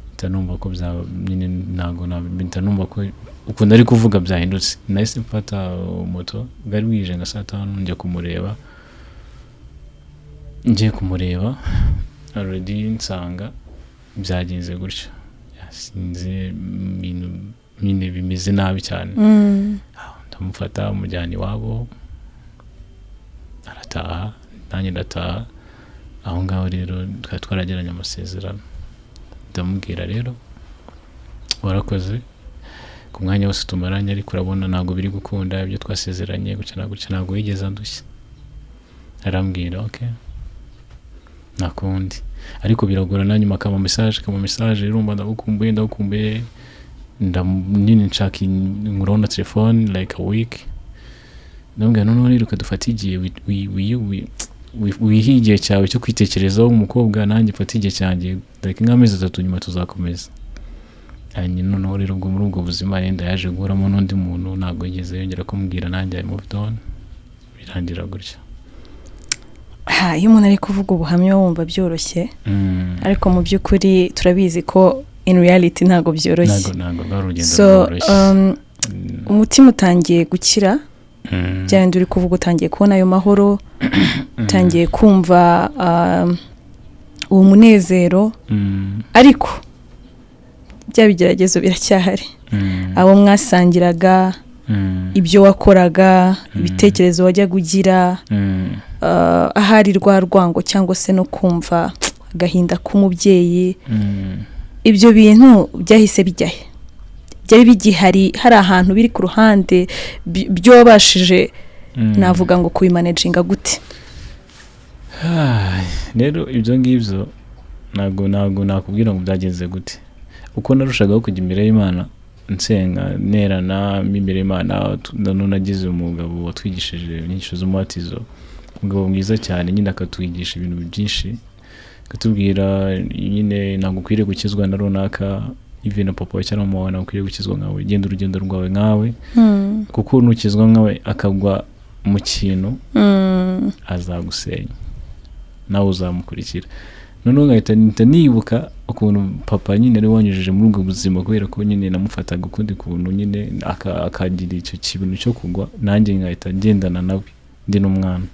mpita numva ko byaba nyine ntabwo mpita numva ko ukuntu ari kuvuga byahindutse. Nahise mfata moto, bwari bwije nka saa 5, njya kumureba. Ngiye kumureba already nsanga byagenze gutyo, yasinze, ibintu nyine bimeze nabi cyane. Ndamufata mujyana iwabo, arataha, nanjye ndataha. Aho ngaho rero twari twaragiranye amasezerano. Ndamubwira rero: "Warakoze ku mwanya wose tumaranye, ariko urabona ntabwo biri gukunda ibyo twasezeranye gutya na gutya." Ntabwo yigeze andushya, arambwira: "Ok, nta kundi." Ariko biragorana. Nyuma akama message: "Urumva ndagukumbuye, ndagukumbuye." Nyine nshaka inkuraho na telefone like a week. Ndamubwira: "Noneho rero dufate igihe, wihe igihe cyawe cyo kwitekerezaho umukobwa, nanjye mfate igihe cyanjye, like nk'amezi 3, nyuma tuzakomeza." Hanyuma noneho rero ubwo muri ubwo buzima yenda yaje guhuramo n'undi muntu, ntabwo yigeze yongera kumbwira, nanjye I moved on, birangira gutyo. Ha, iyo umuntu ari kuvuga ubuhamya wumva byoroshye, ariko mu by'ukuri turabizi ko in reality ntabwo byoroshye. Ntabwo rwari urugendo So rworoshye. Umutima utangiye gukira, bya bindi uri kuvuga, utangiye kubona ayo mahoro, utangiye kumva uwo munezero, ariko bya bigeragezo biracyahari. Abo mwasangiraga, ibyo wakoraga, ibitekerezo wajyaga ugira, ahari rwa rwango cyangwa se no kumva agahinda k'umubyeyi, ibyo bintu byahise bijya he? Byari bigihari, hari ahantu biri ku ruhande, byo wabashije, navuga ngo kubimanaginga gute? Ah, rero ibyo ngibyo ntabwo nakubwira ngo byagenze gute. Uko narushagaho kujya imbere y'Imana, nsenga, nerana imbere y'Imana, none nagize umugabo watwigishije inyigisho z'umubatizo, umugabo mwiza cyane nyine, akatwigisha ibintu byinshi, akatubwira nyine ntabwo ukwiriye gukizwa na runaka, even na papa wawe cyangwa mama wawe, ntabwo ukwiriye gukizwa nkawe, genda urugendo rwawe nkawe, kuko nukizwa nkawe akagwa mu kintu azagusenya, nawe uzamukurikira. Noneho ngahita nibuka ukuntu papa nyine ari wanyujije muri ubwo buzima, kubera ko nyine namufataga ukundi kuntu nyine, akagira icyo kintu cyo kugwa, nanjye ngahita ngendana nawe ndi n'umwana.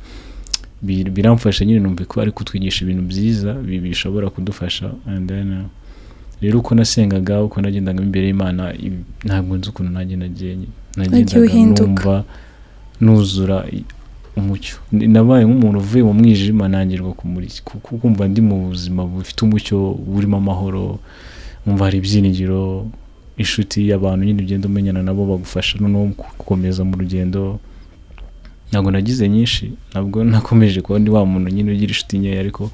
Biramfasha nyine, numva ko ari kutwigisha ibintu byiza bishobora kudufasha. And then rero uko nasengaga, uko nagendaga imbere y'Imana, ntabwo nzi ukuntu nanjye nagiye nagendaga uhinduka. Numva nuzura umucyo. Nabaye nk'umuntu uvuye mu mwijima nangirwa kumva ndi mu buzima bufite umucyo, burimo amahoro, nkumva hari ibyiringiro, inshuti, abantu nyine ugenda umenyana nabo bagufasha noneho gukomeza mu rugendo. Ntabwo nagize nyinshi, ntabwo nakomeje kuba ndi wa muntu nyine ugira inshuti nkeya, ariko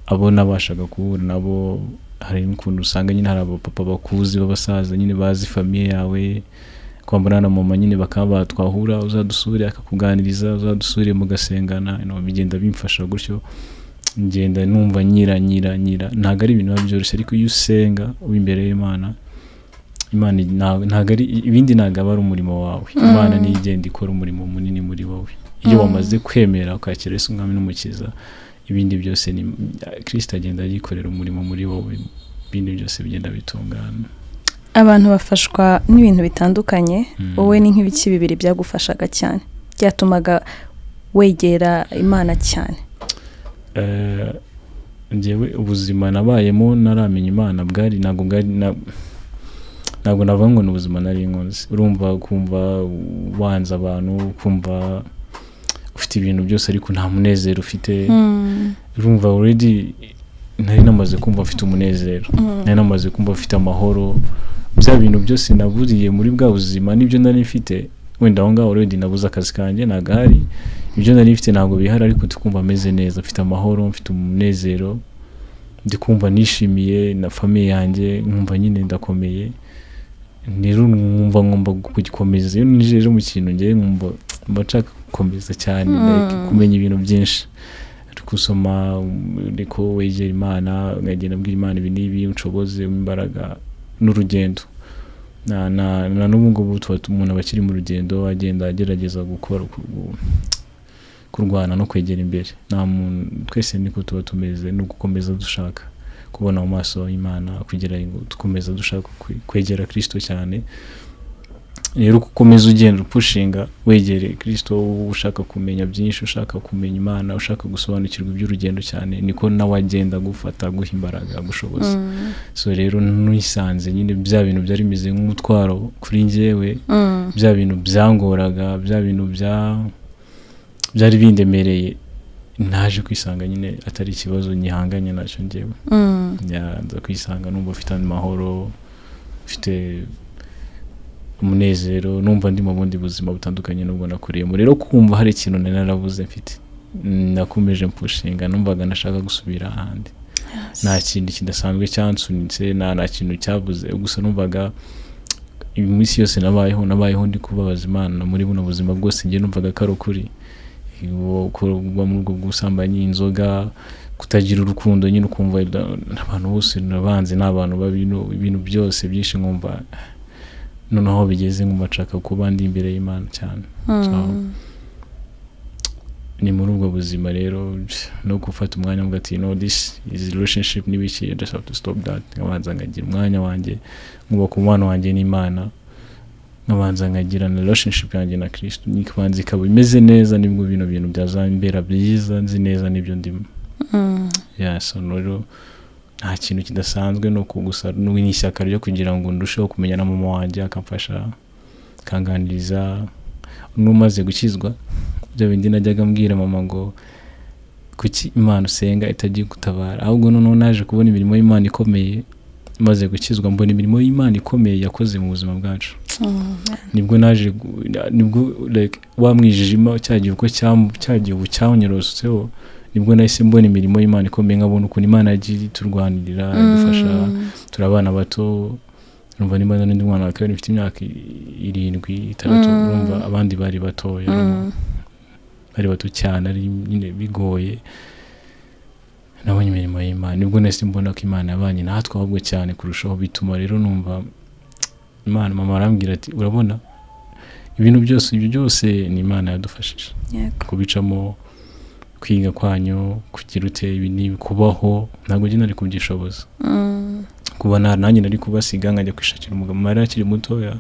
abo nabashaga guhura nabo, hari n'ukuntu usanga nyine hari abapapa bakuzi b'abasaza nyine bazi famille yawe, kwambara na mama nyine, bakaba twahura, "Uzadusure," akakuganiriza, "Uzadusure," mugasengana, bigenda bimfasha gutyo, ngenda numva nyira nyira nyira. Ntabwo ari ibintu biba byoroshye, ariko iyo usenga uba imbere y'Imana, Imana ntabwo ari ibindi, ntabwo aba ari umurimo wawe. Imana niyo igenda ikora umurimo munini muri wowe iyo wamaze kwemera ukakira Yesu umwami n'umukiza. Ibindi byose ni Kirisito agenda yikorera umurimo muri wowe, ibindi byose bigenda bitungana. Abantu bafashwa n'ibintu bitandukanye. Wowe ni nk'ibiki bibiri byagufashaga cyane, byatumaga wegera Imana cyane? Njyewe ubuzima nabayemo naramenya Imana bwari, ntabwo bwari ntabwo navuga ngo ni ubuzima nari nkunze. Urumva, kumva wanze abantu, kumva ufite ibintu byose ariko nta munezero ufite. Urumva, already nari namaze kumva mfite umunezero, nari namaze kumva mfite amahoro. Bya bintu byose naburiye muri bwa buzima nibyo nari mfite. Wenda aho ngaho already nabuze akazi kanjye, ntabwo ahari, ibyo nari mfite ntabwo bihari, ariko ndi kumva ameze neza, mfite amahoro, mfite umunezero, ndi kumva nishimiye na famille yanjye, nkumva nyine ndakomeye. Rero nkumva ngomba kugikomeza. Iyo ninjiye mu kintu, ngewe nkumva mba nshaka gukomeza cyane, like kumenya ibintu byinshi, gusoma, niko wegera Imana, nkagenda mbwira Imana ibi n'ibi, unshoboze imbaraga n'urugendo. Na n'ubu ngubu tuba umuntu aba akiri mu rugendo, agenda agerageza gukora, kurwana no kwegera imbere. Nta muntu, twese niko tuba tumeze, ni ugukomeza dushaka kubona mu maso y'Imana, kugira ngo dukomeza dushaka kwegera Kirisito cyane. Rero uko ukomeza ugenda upushinga wegereye Kirisito, ushaka kumenya byinshi, ushaka kumenya Imana, ushaka gusobanukirwa iby'urugendo cyane, niko nawe agenda agufata, aguha imbaraga, agushoboza. So rero nisanze nyine bya bintu byari bimeze nk'umutwaro kuri njyewe, bya bintu byangoraga, bya bintu byari bindemereye, naje kwisanga nyine atari ikibazo nyihanganye nacyo njyewe. Nza kwisanga numva mfite amahoro, mfite umunezero, numva ndi mu bundi buzima butandukanye n'ubwo nakuriyemo. Rero kumva hari ikintu nari narabuze mfite, nakomeje mpushinga, numvaga nashaka gusubira ahandi. Nta kintu kidasanzwe cyansunitse, nta kintu cyabuze, gusa numvaga iminsi yose nabayeho ndi kubabaza Imana muri buno buzima bwose. Njye numvaga ko ari ukuri kuba muri ubwo busambanyi, inzoga, kutagira urukundo nyine, ukumva abantu bose nabanze ni abantu babi, ibintu byose byinshi, nkumva noneho aho bigeze nkumva nshaka kuba ndi imbere y'Imana cyane. So, ni muri ubwo buzima rero no gufata umwanya mvuga ati: "No, this is relationship n'ibiki, I just have to stop that." Nkabanza nkagira umwanya wanjye, nkubaka umubano wanjye n'Imana, nkabanza nkagira na relationship yanjye na Kristo, ikabanza ikaba imeze neza, nibwo bino bintu byazambera byiza, nzi neza n'ibyo ndimo. Yeah, so rero nta kintu kidasanzwe, ni uku gusa ni ishyaka ryo kugira ngo ndusheho kumenya na mama wanjye, akamfasha, akanganiriza. N'umaze gukizwa, bya bindi najyaga mbwira mama ngo kuki Imana usenga itagiye gutabara, ahubwo noneho naje kubona imirimo y'Imana ikomeye. Maze gukizwa, mbona imirimo y'Imana ikomeye yakoze mu buzima bwacu. Nibwo naje nibwo like wa mwijima cyagiye uko cyagiye ubu cyanyorosotseho, nibwo nahise mbona imirimo y'Imana ikomeye, nkabona ukuntu Imana yagiye iturwanirira, idufasha. Turi abana bato, urumva nimba n'undi mwana wa kabiri mfite imyaka 7, 6, urumva abandi bari batoya, urumva bari bato cyane, ari nyine bigoye. Nabonye imirimo y'Imana, nibwo nahise mbona ko Imana yabanye natwe ahubwo cyane kurushaho, bituma rero numva Imana. Mama arambwira ati: "Urabona ibintu byose, ibyo byose ni Imana yadufashije kubicamo, kwiga kwanyu, kugira ute, ibi n'ibi, kubaho, ntabwo njye nari kubyishoboza." Kuba nanjye nari kubasiga nkajya kwishakira umugabo. Mama yari akiri mutoya,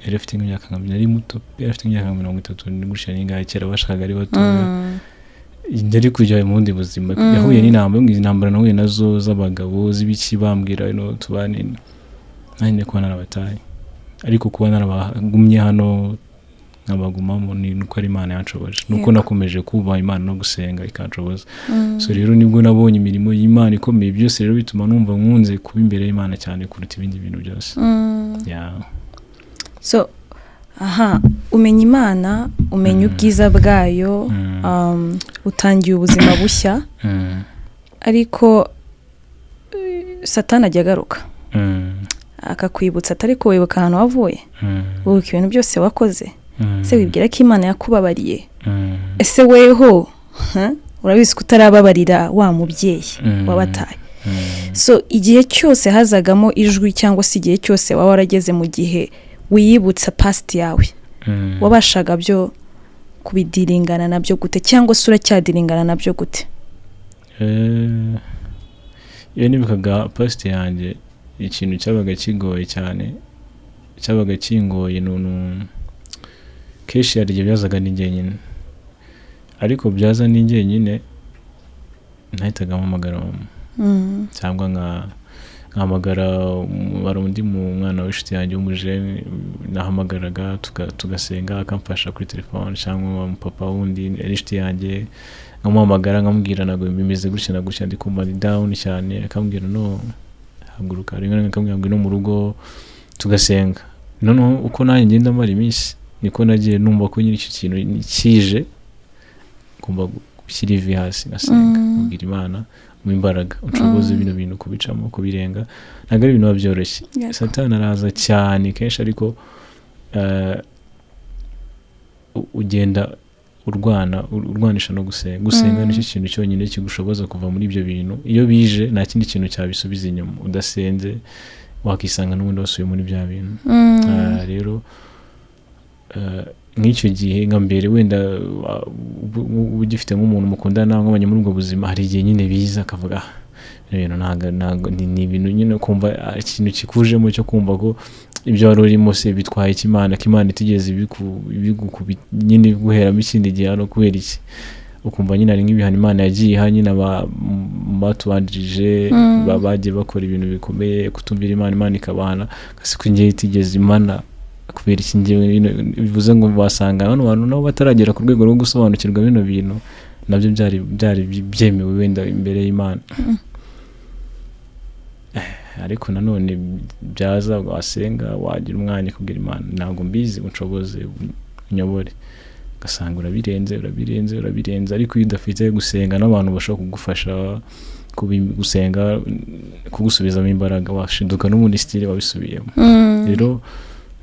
yari afite nk'imyaka nka, nari muto, yari afite nk'imyaka 30 ni gutya n'ingahe. Kera bashakaga ari batoya. Yari kujya mu bundi buzima. Yahuye n'intambara, izi ntambara nahuye nazo z'abagabo, z'ibiki, bambwira no tubane, nanjye kuba narabataye, ariko kuba narabagumye hano nkabagumamo ni uko ari Imana yanshoboje, ni uko nakomeje kubaha Imana no gusenga ikanshoboza. So rero nibwo nabonye imirimo y'Imana ikomeye. Byose rero bituma numva nkunze kuba imbere y'Imana cyane kuruta ibindi bintu byose. Yeah. So aha Umenya Imana, umenya ubwiza bwayo, utangiye ubuzima bushya, ariko Satani ajya agaruka akakwibutsa, atari ko wibuka ahantu wavuye, wibuka ibintu byose wakoze, ese wibwira ko Imana yakubabariye? Ese weho, huh? Urabizi ko utarababarira wa mubyeyi wabataye. So igihe cyose hazagamo ijwi, cyangwa se igihe cyose waba warageze mu gihe wiyibutsa past yawe, wabashaga byo kubidealingana nabyo gute, cyangwa se uracyadealingana nabyo gute? Iyo nibukaga past yanjye, ikintu cyabaga kigoye cyane, cyabaga kingoye, ni kenshi hari igihe byazaga ni njyenyine, ariko byaza ni njyenyine nahitaga mpamagara mama cyangwa nkahamagara hari undi mu mwana w'inshuti yanjye w'umujene nahamagaraga, tugasenga, akamfasha kuri telefone, cyangwa umupapa wundi ari inshuti yanjye, nkamuhamagara nkamubwira ntabwo bimeze gutya na gutya, ndi kumva ndi down cyane, akambwira: "No, haguruka." Rimwe na rimwe akambwira ngo no mu rugo tugasenga. Noneho uko nanjye ngenda mara iminsi, niko nagiye numva ko nyine icyo kintu kije ngomba gushyira ivi hasi ngasenga, nkabwira Imana mu imbaraga unshoboze bino bintu kubicamo, kubirenga. Ntabwo ari ibintu biba byoroshye. Satani araza cyane kenshi, ariko ugenda urwana, urwanisha no gusenga. Gusenga nicyo kintu cyonyine kigushoboza kuva muri ibyo bintu. Iyo bije, nta kindi kintu cyabisubiza inyuma. Udasenze wakisanga n'ubundi wasubiye muri bya bintu. Rero nk'icyo gihe, nka mbere wenda uba ugifite nk'umuntu mukundana nk'abanye muri ubwo buzima, hari igihe nyine biza akavuga: "Ah, bino bintu ntago ni ibintu nyine," kumva ikintu kikujemo cyo kumva ko ibyo wari urimo se bitwaye iki Imana, ko Imana itigeze nyine iguheramo ikindi gihano, kubera iki? Ukumva nyine hari nk'ibihano Imana yagiye iha nyine batubanjirije, bagiye bakora ibintu bikomeye, kutumvira Imana, Imana ikabahana, kasi ko njyewe itigeze imana, kubera iki njyewe? Bivuze ngo wasanga bano bantu nabo bataragera ku rwego rwo gusobanukirwa bino bintu, nabyo byari byemewe wenda imbere y'Imana. Ariko nanone byaza wasenga, wagira umwanya kubwira Imana: "Ntabwo mbizi, unshoboze, unyobore," ugasanga urabirenze, urabirenze, urabirenze. Ariko iyo udafite gusenga n'abantu bashobora kugufasha gusenga, kugusubizamo imbaraga, washiduka n'ubundi still wabisubiyemo. Rero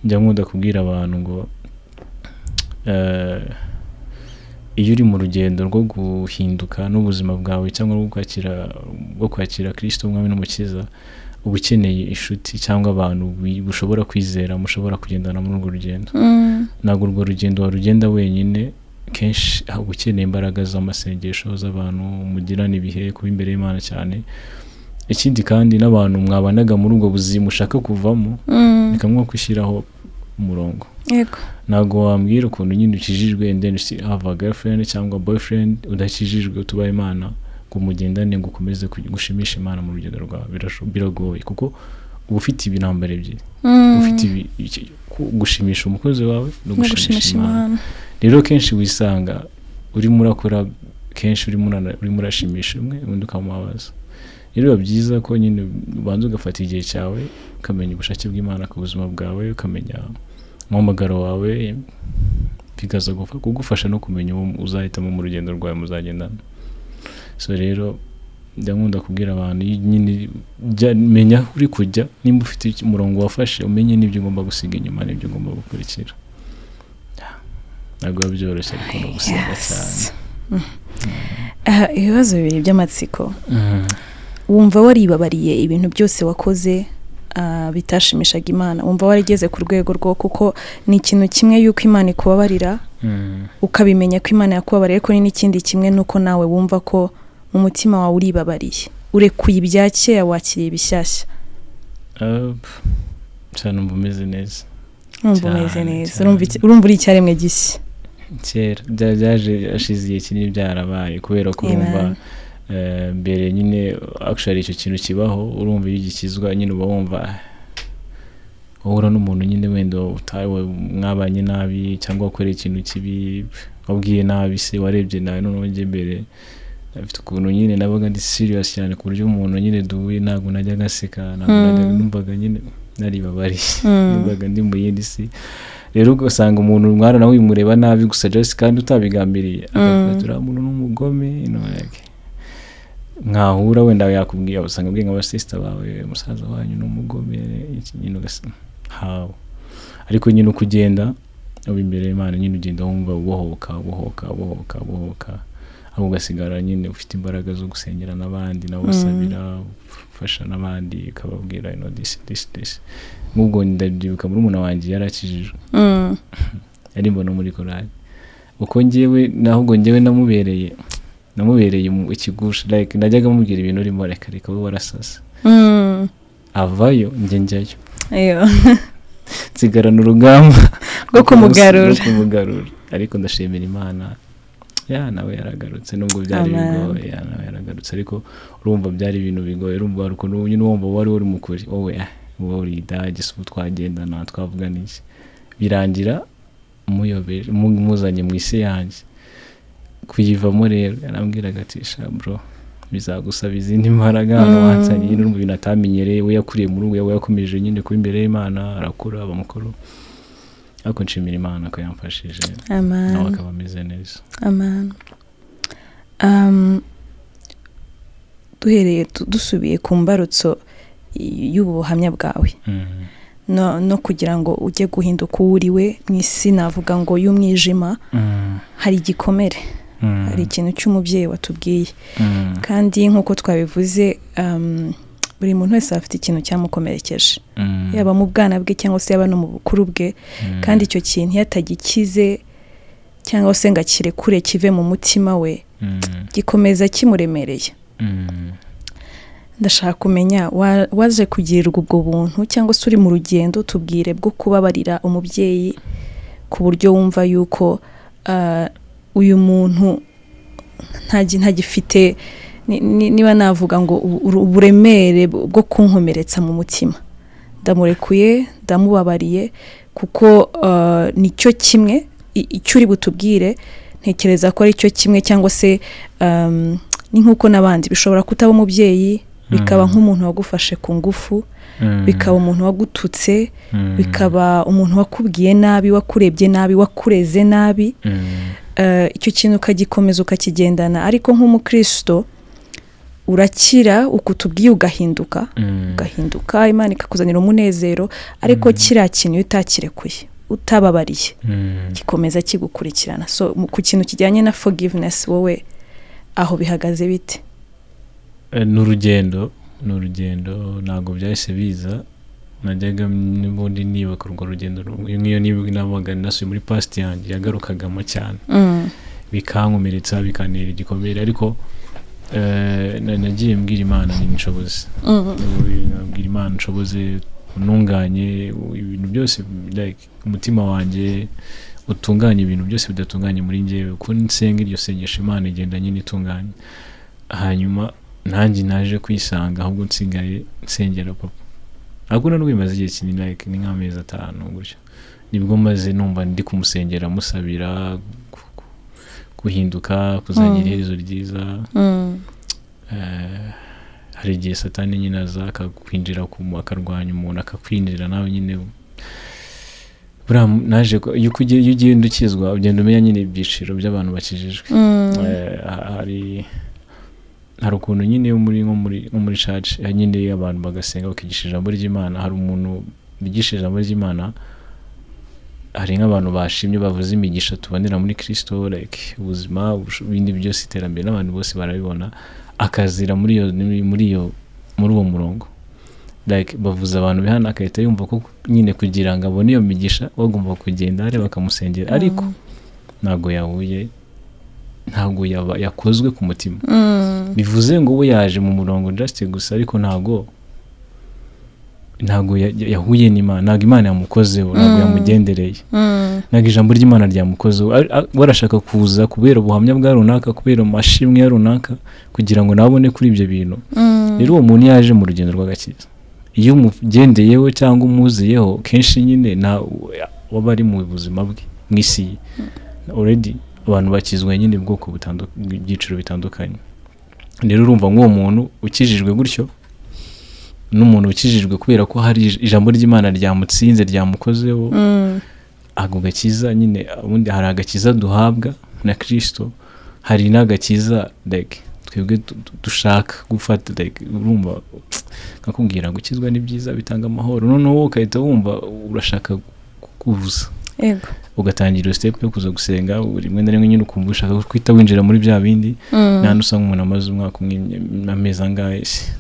njya nkunda kubwira abantu ngo iyo uri mu rugendo rwo guhinduka n'ubuzima bwawe, cyangwa rwo kwakira Kirisito Umwami n'Umukiza, uba ukeneye inshuti cyangwa abantu ushobora kwizera, mushobora kugendana muri urwo rugendo. Ntabwo urwo rugendo warugenda wenyine. Kenshi uba ukeneye imbaraga z'amasengesho, z'abantu mugirana ibihe, kuba imbere y'Imana cyane. Ikindi kandi, n'abantu mwabanaga muri ubwo buzima ushaka kuvamo, ni kamwe ko gushyiraho umurongo. Ntabwo wambwira ukuntu nyine ukijijwe and then you still have a girlfriend cyangwa boyfriend udakijijwe, utubaha Imana, ngo mugendane, ngo ukomeze gushimisha Imana mu rugendo rwawe. Biragoye, kuko uba ufite ibintambara ebyiri. Ufite gushimisha umukozi wawe no no gushimisha gushimisha Imana. Imana. Rero kenshi wisanga urimo urakora, kenshi urimo urashimisha umwe, undi ukamubabaza. Rero biba byiza ko nyine ubanza ugafata igihe cyawe, ukamenya ubushake bw'Imana ku buzima bwawe, ukamenya umuhamagaro wawe, bikaza kugufasha no kumenya uwo uzahitamo mu rugendo rwawe muzagendana. So rero njya nkunda kubwira abantu nyine, menya aho uri kujya, nimba ufite umurongo wafashe, umenye n'ibyo ugomba gusiga inyuma n'ibyo ugomba gukurikira. Ntabwo biba byoroshye, ariko no gusenga cyane. Aha, ibibazo bibiri by'amatsiko. Wumva waribabariye ibintu byose wakoze bitashimishaga Imana? Wumva warigeze ku rwego rwo, kuko ni ikintu kimwe yuko Imana ikubabarira, ukabimenya ko Imana yakubabariye, ariko ni n'ikindi kimwe nuko nawe wumva ko mu mutima wawe uribabariye, urekuye ibya kera, wakiriye ibishyashya. Cyane, numva umeze neza. Urumva umeze Cyane, neza? cyane. Urumva uri icyaremwe gishya? Kera byaje hashize igihe kinini byarabaye, kubera ko urumva Amen. Mbere nyine, actually icyo kintu kibaho, urumva iyo ugikizwa nyine uba wumva uhura n'umuntu nyine wenda mwabanye nabi, cyangwa wakoreye ikintu kibi, wabwiye nabi se, warebye nabi. Noneho njye mbere afite ukuntu nyine nabaga ndi serious cyane, ku buryo umuntu nyine duhuye ntabwo najyaga aseka, ntabwo najyaga, numvaga nyine naribabariye, numvaga ndi mu yindi si. Rero ugasanga umuntu mwana nawe wimureba nabi gusa, just kandi utabigambiriye, akavuga ati: "Uriya muntu ni umugome." Like, mwahura wenda yakubwiye, usanga abwiye nk'abasisita bawe: "Musaza wanyu ni umugome," iki nyine, ugasanga hawe. Ariko nyine uko ugenda uba imbere y'Imana, nyine ugenda wumva ubohoka, ubohoka, ubohoka, ubohoka, aho ugasigara nyine ufite imbaraga zo gusengera n'abandi, nabo usabira, ufasha n'abandi, ukababwira this, this, this. Nk'ubwo ndabyibuka muri umuntu wanjye yarakijijwe, yari mbona muri korali, uko njyewe nahubwo njyewe namubereye ikigusha. Like, najyaga mubwira ibintu urimo: "Reka, reka, wowe warasasa." Avayo, njye njyayo. Nsigarana urugamba rwo kumugarura. Rwo kumugarura. Ariko ndashimira Imana, ya nawe yaragarutse nubwo byari Amen. bigoye. Ya nawe yaragarutse, ariko urumva byari ibintu bigoye. Urumva hari ukuntu nyine wumva wari uri mukuri, wowe wowe uri idage se, ubu twagendana, twavugana iki? Birangira muyobeje, muzanye mu isi yanjye. Kuyivamo rero, yarambwiraga ati: "Sha bro, bizagusaba izindi mbaraga hano wansanye." Nyine urumva ibintu atamenyereye, we yakuriye muri ubu, we yakomeje nyine kuba imbere y'Imana, arakura, aba mukuru. Ariko nshimira Imana ko yamfashije, Amen. nawe akaba ameze neza. Amen. Duhereye dusubiye ku mbarutso y'ubu buhamya bwawe, no kugira ngo ujye guhinduka uwo uri we mu isi, navuga ngo y'umwijima, hari igikomere, hari ikintu cy'umubyeyi watubwiye. Kandi nk'uko twabivuze, buri muntu wese aba afite ikintu cyamukomerekeje, yaba mu bwana bwe cyangwa se yaba no mu bukuru bwe. Kandi icyo kintu iyo atagikize cyangwa se ngo akirekure kive mu mutima we, gikomeza kimuremereye. Ndashaka kumenya, waje kugirirwa ubwo buntu cyangwa se uri mu rugendo, tubwire, bwo kubabarira umubyeyi ku buryo wumva yuko uyu muntu ntagifite niba navuga ngo uburemere bwo kunkomeretsa mu mutima, ndamurekuye, ndamubabariye, kuko nicyo kimwe icyo uri butubwire, ntekereza ko ari cyo kimwe, cyangwa se ni nk'uko n'abandi bishobora kutaba umubyeyi, bikaba nk'umuntu wagufashe ku ngufu, bikaba umuntu wagututse, bikaba umuntu wakubwiye nabi, wakurebye nabi, wakureze nabi. Icyo kintu ukagikomeza ukakigendana. Ariko nk'umukristo urakira uko tubwiye, ugahinduka, ugahinduka, Imana ikakuzanira umunezero. Ariko kiriya kintu iyo utakirekuye, utababariye, gikomeza kigukurikirana. So ku kintu kijyanye na forgiveness, wowe aho bihagaze bite? Ni urugendo, ni urugendo, ntabwo byahise biza. Najyaga n'ubundi nibuka urwo rugendo, nk'iyo nabaga nasuye muri past yanjye, yagarukagamo cyane, bikankomeretsa, bikantera igikomere. Ariko nagiye mbwira Imana ni nshoboze, mbwira Imana nshoboze, ntunganye ibintu byose, like, umutima wanjye utunganye, ibintu byose bidatunganye muri njyewe. Uko nsenga iryo sengesho, Imana igenda nyine itunganye. Hanyuma nanjye naje kwisanga ahubwo nsigaye nsengera papa. Ariko nubwo bimaze igihe kinini, like, ni nk'amezi 5 gutyo, nibwo maze numva ndi kumusengera, musabira guhinduka, kuzagira iherezo ryiza. Hari igihe Satani nyine aza akakwinjira, akarwanya umuntu, akakwinjira nawe nyine. Buriya naje iyo ugenda ukizwa, ugenda umenya nyine ibyiciro by'abantu bakijijwe. Hari ukuntu nyine iyo muri nko muri church, nyine abantu bagasenga, bakigisha ijambo ry'Imana, hari umuntu wigisha ijambo ry'Imana, hari nk'abantu bashimye, bavuze imigisha tubonera muri Kristo, like ubuzima, ibindi byose, iterambere, n'abantu bose barabibona, akazira muri uwo murongo. Like bavuze abantu bihana, agahita yumva ko nyine kugira ngo abone iyo migisha bagomba kugenda hariya bakamusengera. Ariko ntabwo yahuye, ntabwo yakozwe ku mutima. Bivuze ngo we yaje mu murongo just gusa, ariko ntabwo yahuye n'Imana, ntabwo Imana yamukozeho, ntabwo yamugendereye, ntabwo ijambo ry'Imana ryamukozeho. We arashaka kuza kubera ubuhamya bwa runaka, kubera amashimwe ya runaka, kugira ngo nawe abone kuri ibyo bintu. Rero uwo muntu yaje mu rugendo rw'agakiza, iyo umugendeyeho cyangwa umuziyeho kenshi, nyine nta waba ari mu buzima bwe mu isi ye already. Abantu bakizwa nyine ubwoko ibyiciro bitandukanye. Rero urumva nk'uwo muntu ukijijwe gutyo n'umuntu ukijijwe kubera ko hari ijambo ry'Imana ryamutsinze, ryamukozeho. Ako gakiza nyine, ubundi hari agakiza duhabwa na Kirisito, hari n'agakiza like twebwe dushaka gufata. Like urumva nkakubwira, gukizwa ni byiza, bitanga amahoro, noneho wowe ugahita wumva urashaka kuza, ugatangira iyo step yo kuza gusenga rimwe na rimwe nyine, ukumva ushaka guhita winjira muri bya bindi. N'ahandi usanga umuntu amaze umwaka umwe, amezi angahe se,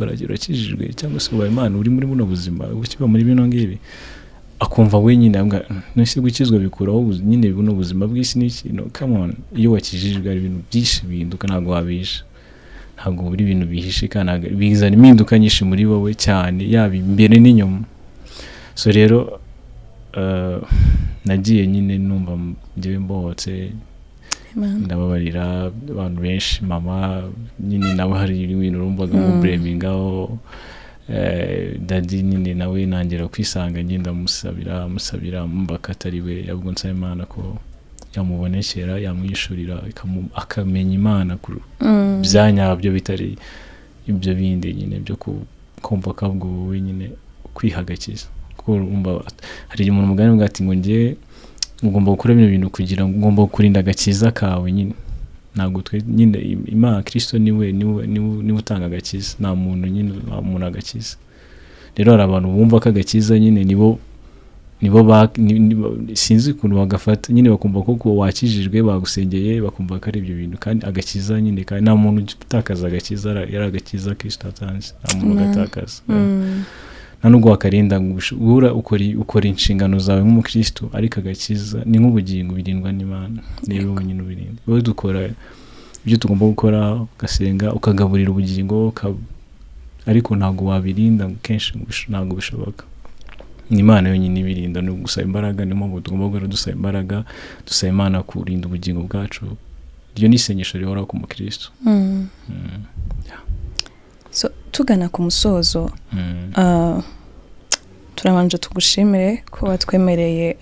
urakijijwe cyangwa se ubaye Imana, uri muri buno buzima, ukiba muri bino ngibi, akumva wenyine avuga: "None gukizwa bikuraho nyine buno buzima bw'isi n'iki?" No, come on. Iyo wakijijwe hari ibintu byinshi bihinduka, ntabwo wabisha, ntabwo buri ibintu bihishe, kandi bizana impinduka nyinshi muri wowe cyane, yaba imbere n'inyuma. So rero nagiye nyine numva njyewe mbohotse. Amen. Ndababarira abantu benshi. Mama nyine nawe hari ibintu urumvaga mublamingaho. Daddy nyine nawe nangira kwisanga ngenda musabira, musabira, mumva ko atari we, ahubwo nsaba Imana ko yamubonekera, yamwishurira, akamenya Imana ku bya nyabyo, bitari ibyo bindi nyine byo kumva ko ahubwo wowe nyine kwiha agakiza. Kuko urumva hari igihe umuntu umugani uvuga ati ngo njye ugomba gukora bino bintu kugira ngo ugomba kurinda agakiza kawe nyine. Ntabwo twe nyine Imana, Kirisito niwe utanga agakiza, nta muntu nyine, nta muntu agakiza. Rero hari abantu bumva ko agakiza nyine nibo sinzi ukuntu bagafata nyine, bakumva ko kuba wakijijwe, bagusengeye, bakumva ko ari ibyo bintu. Kandi agakiza nyine, kandi nta muntu utakaza agakiza, yari agakiza Kirisito atanze, nta muntu ugatakaza. Nta nubwo wakarinda ngo ubura ukora inshingano zawe nk'umukristo, ariko agakiza ni nk'ubugingo, birindwa n'Imana, niwe wenyine ubirinda. Wowe dukora ibyo tugomba gukora, ugasenga, ukagaburira ubugingo, ariko ntabwo wabirinda kenshi, ntabwo bishoboka. Ni Imana yonyine ibirinda, ni ugusaba imbaraga. Niyo mpamvu tugomba guhora dusaba imbaraga, dusaba Imana kurinda ubugingo bwacu. Iryo ni isengesho rihoraho ku mukristo. So tugana ku musozo, turabanje tugushimire ko watwemereye,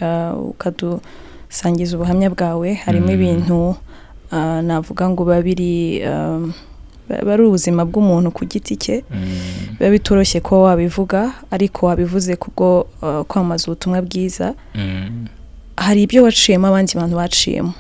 ukadusangiza ubuhamya bwawe. Harimo ibintu, navuga ngo biba biri biba ari ubuzima bw'umuntu ku giti cye, biba bitoroshye kuba wabivuga, ariko wabivuze kubwo kwamamaza ubutumwa bwiza. Hari ibyo waciyemo abandi bantu baciyemo.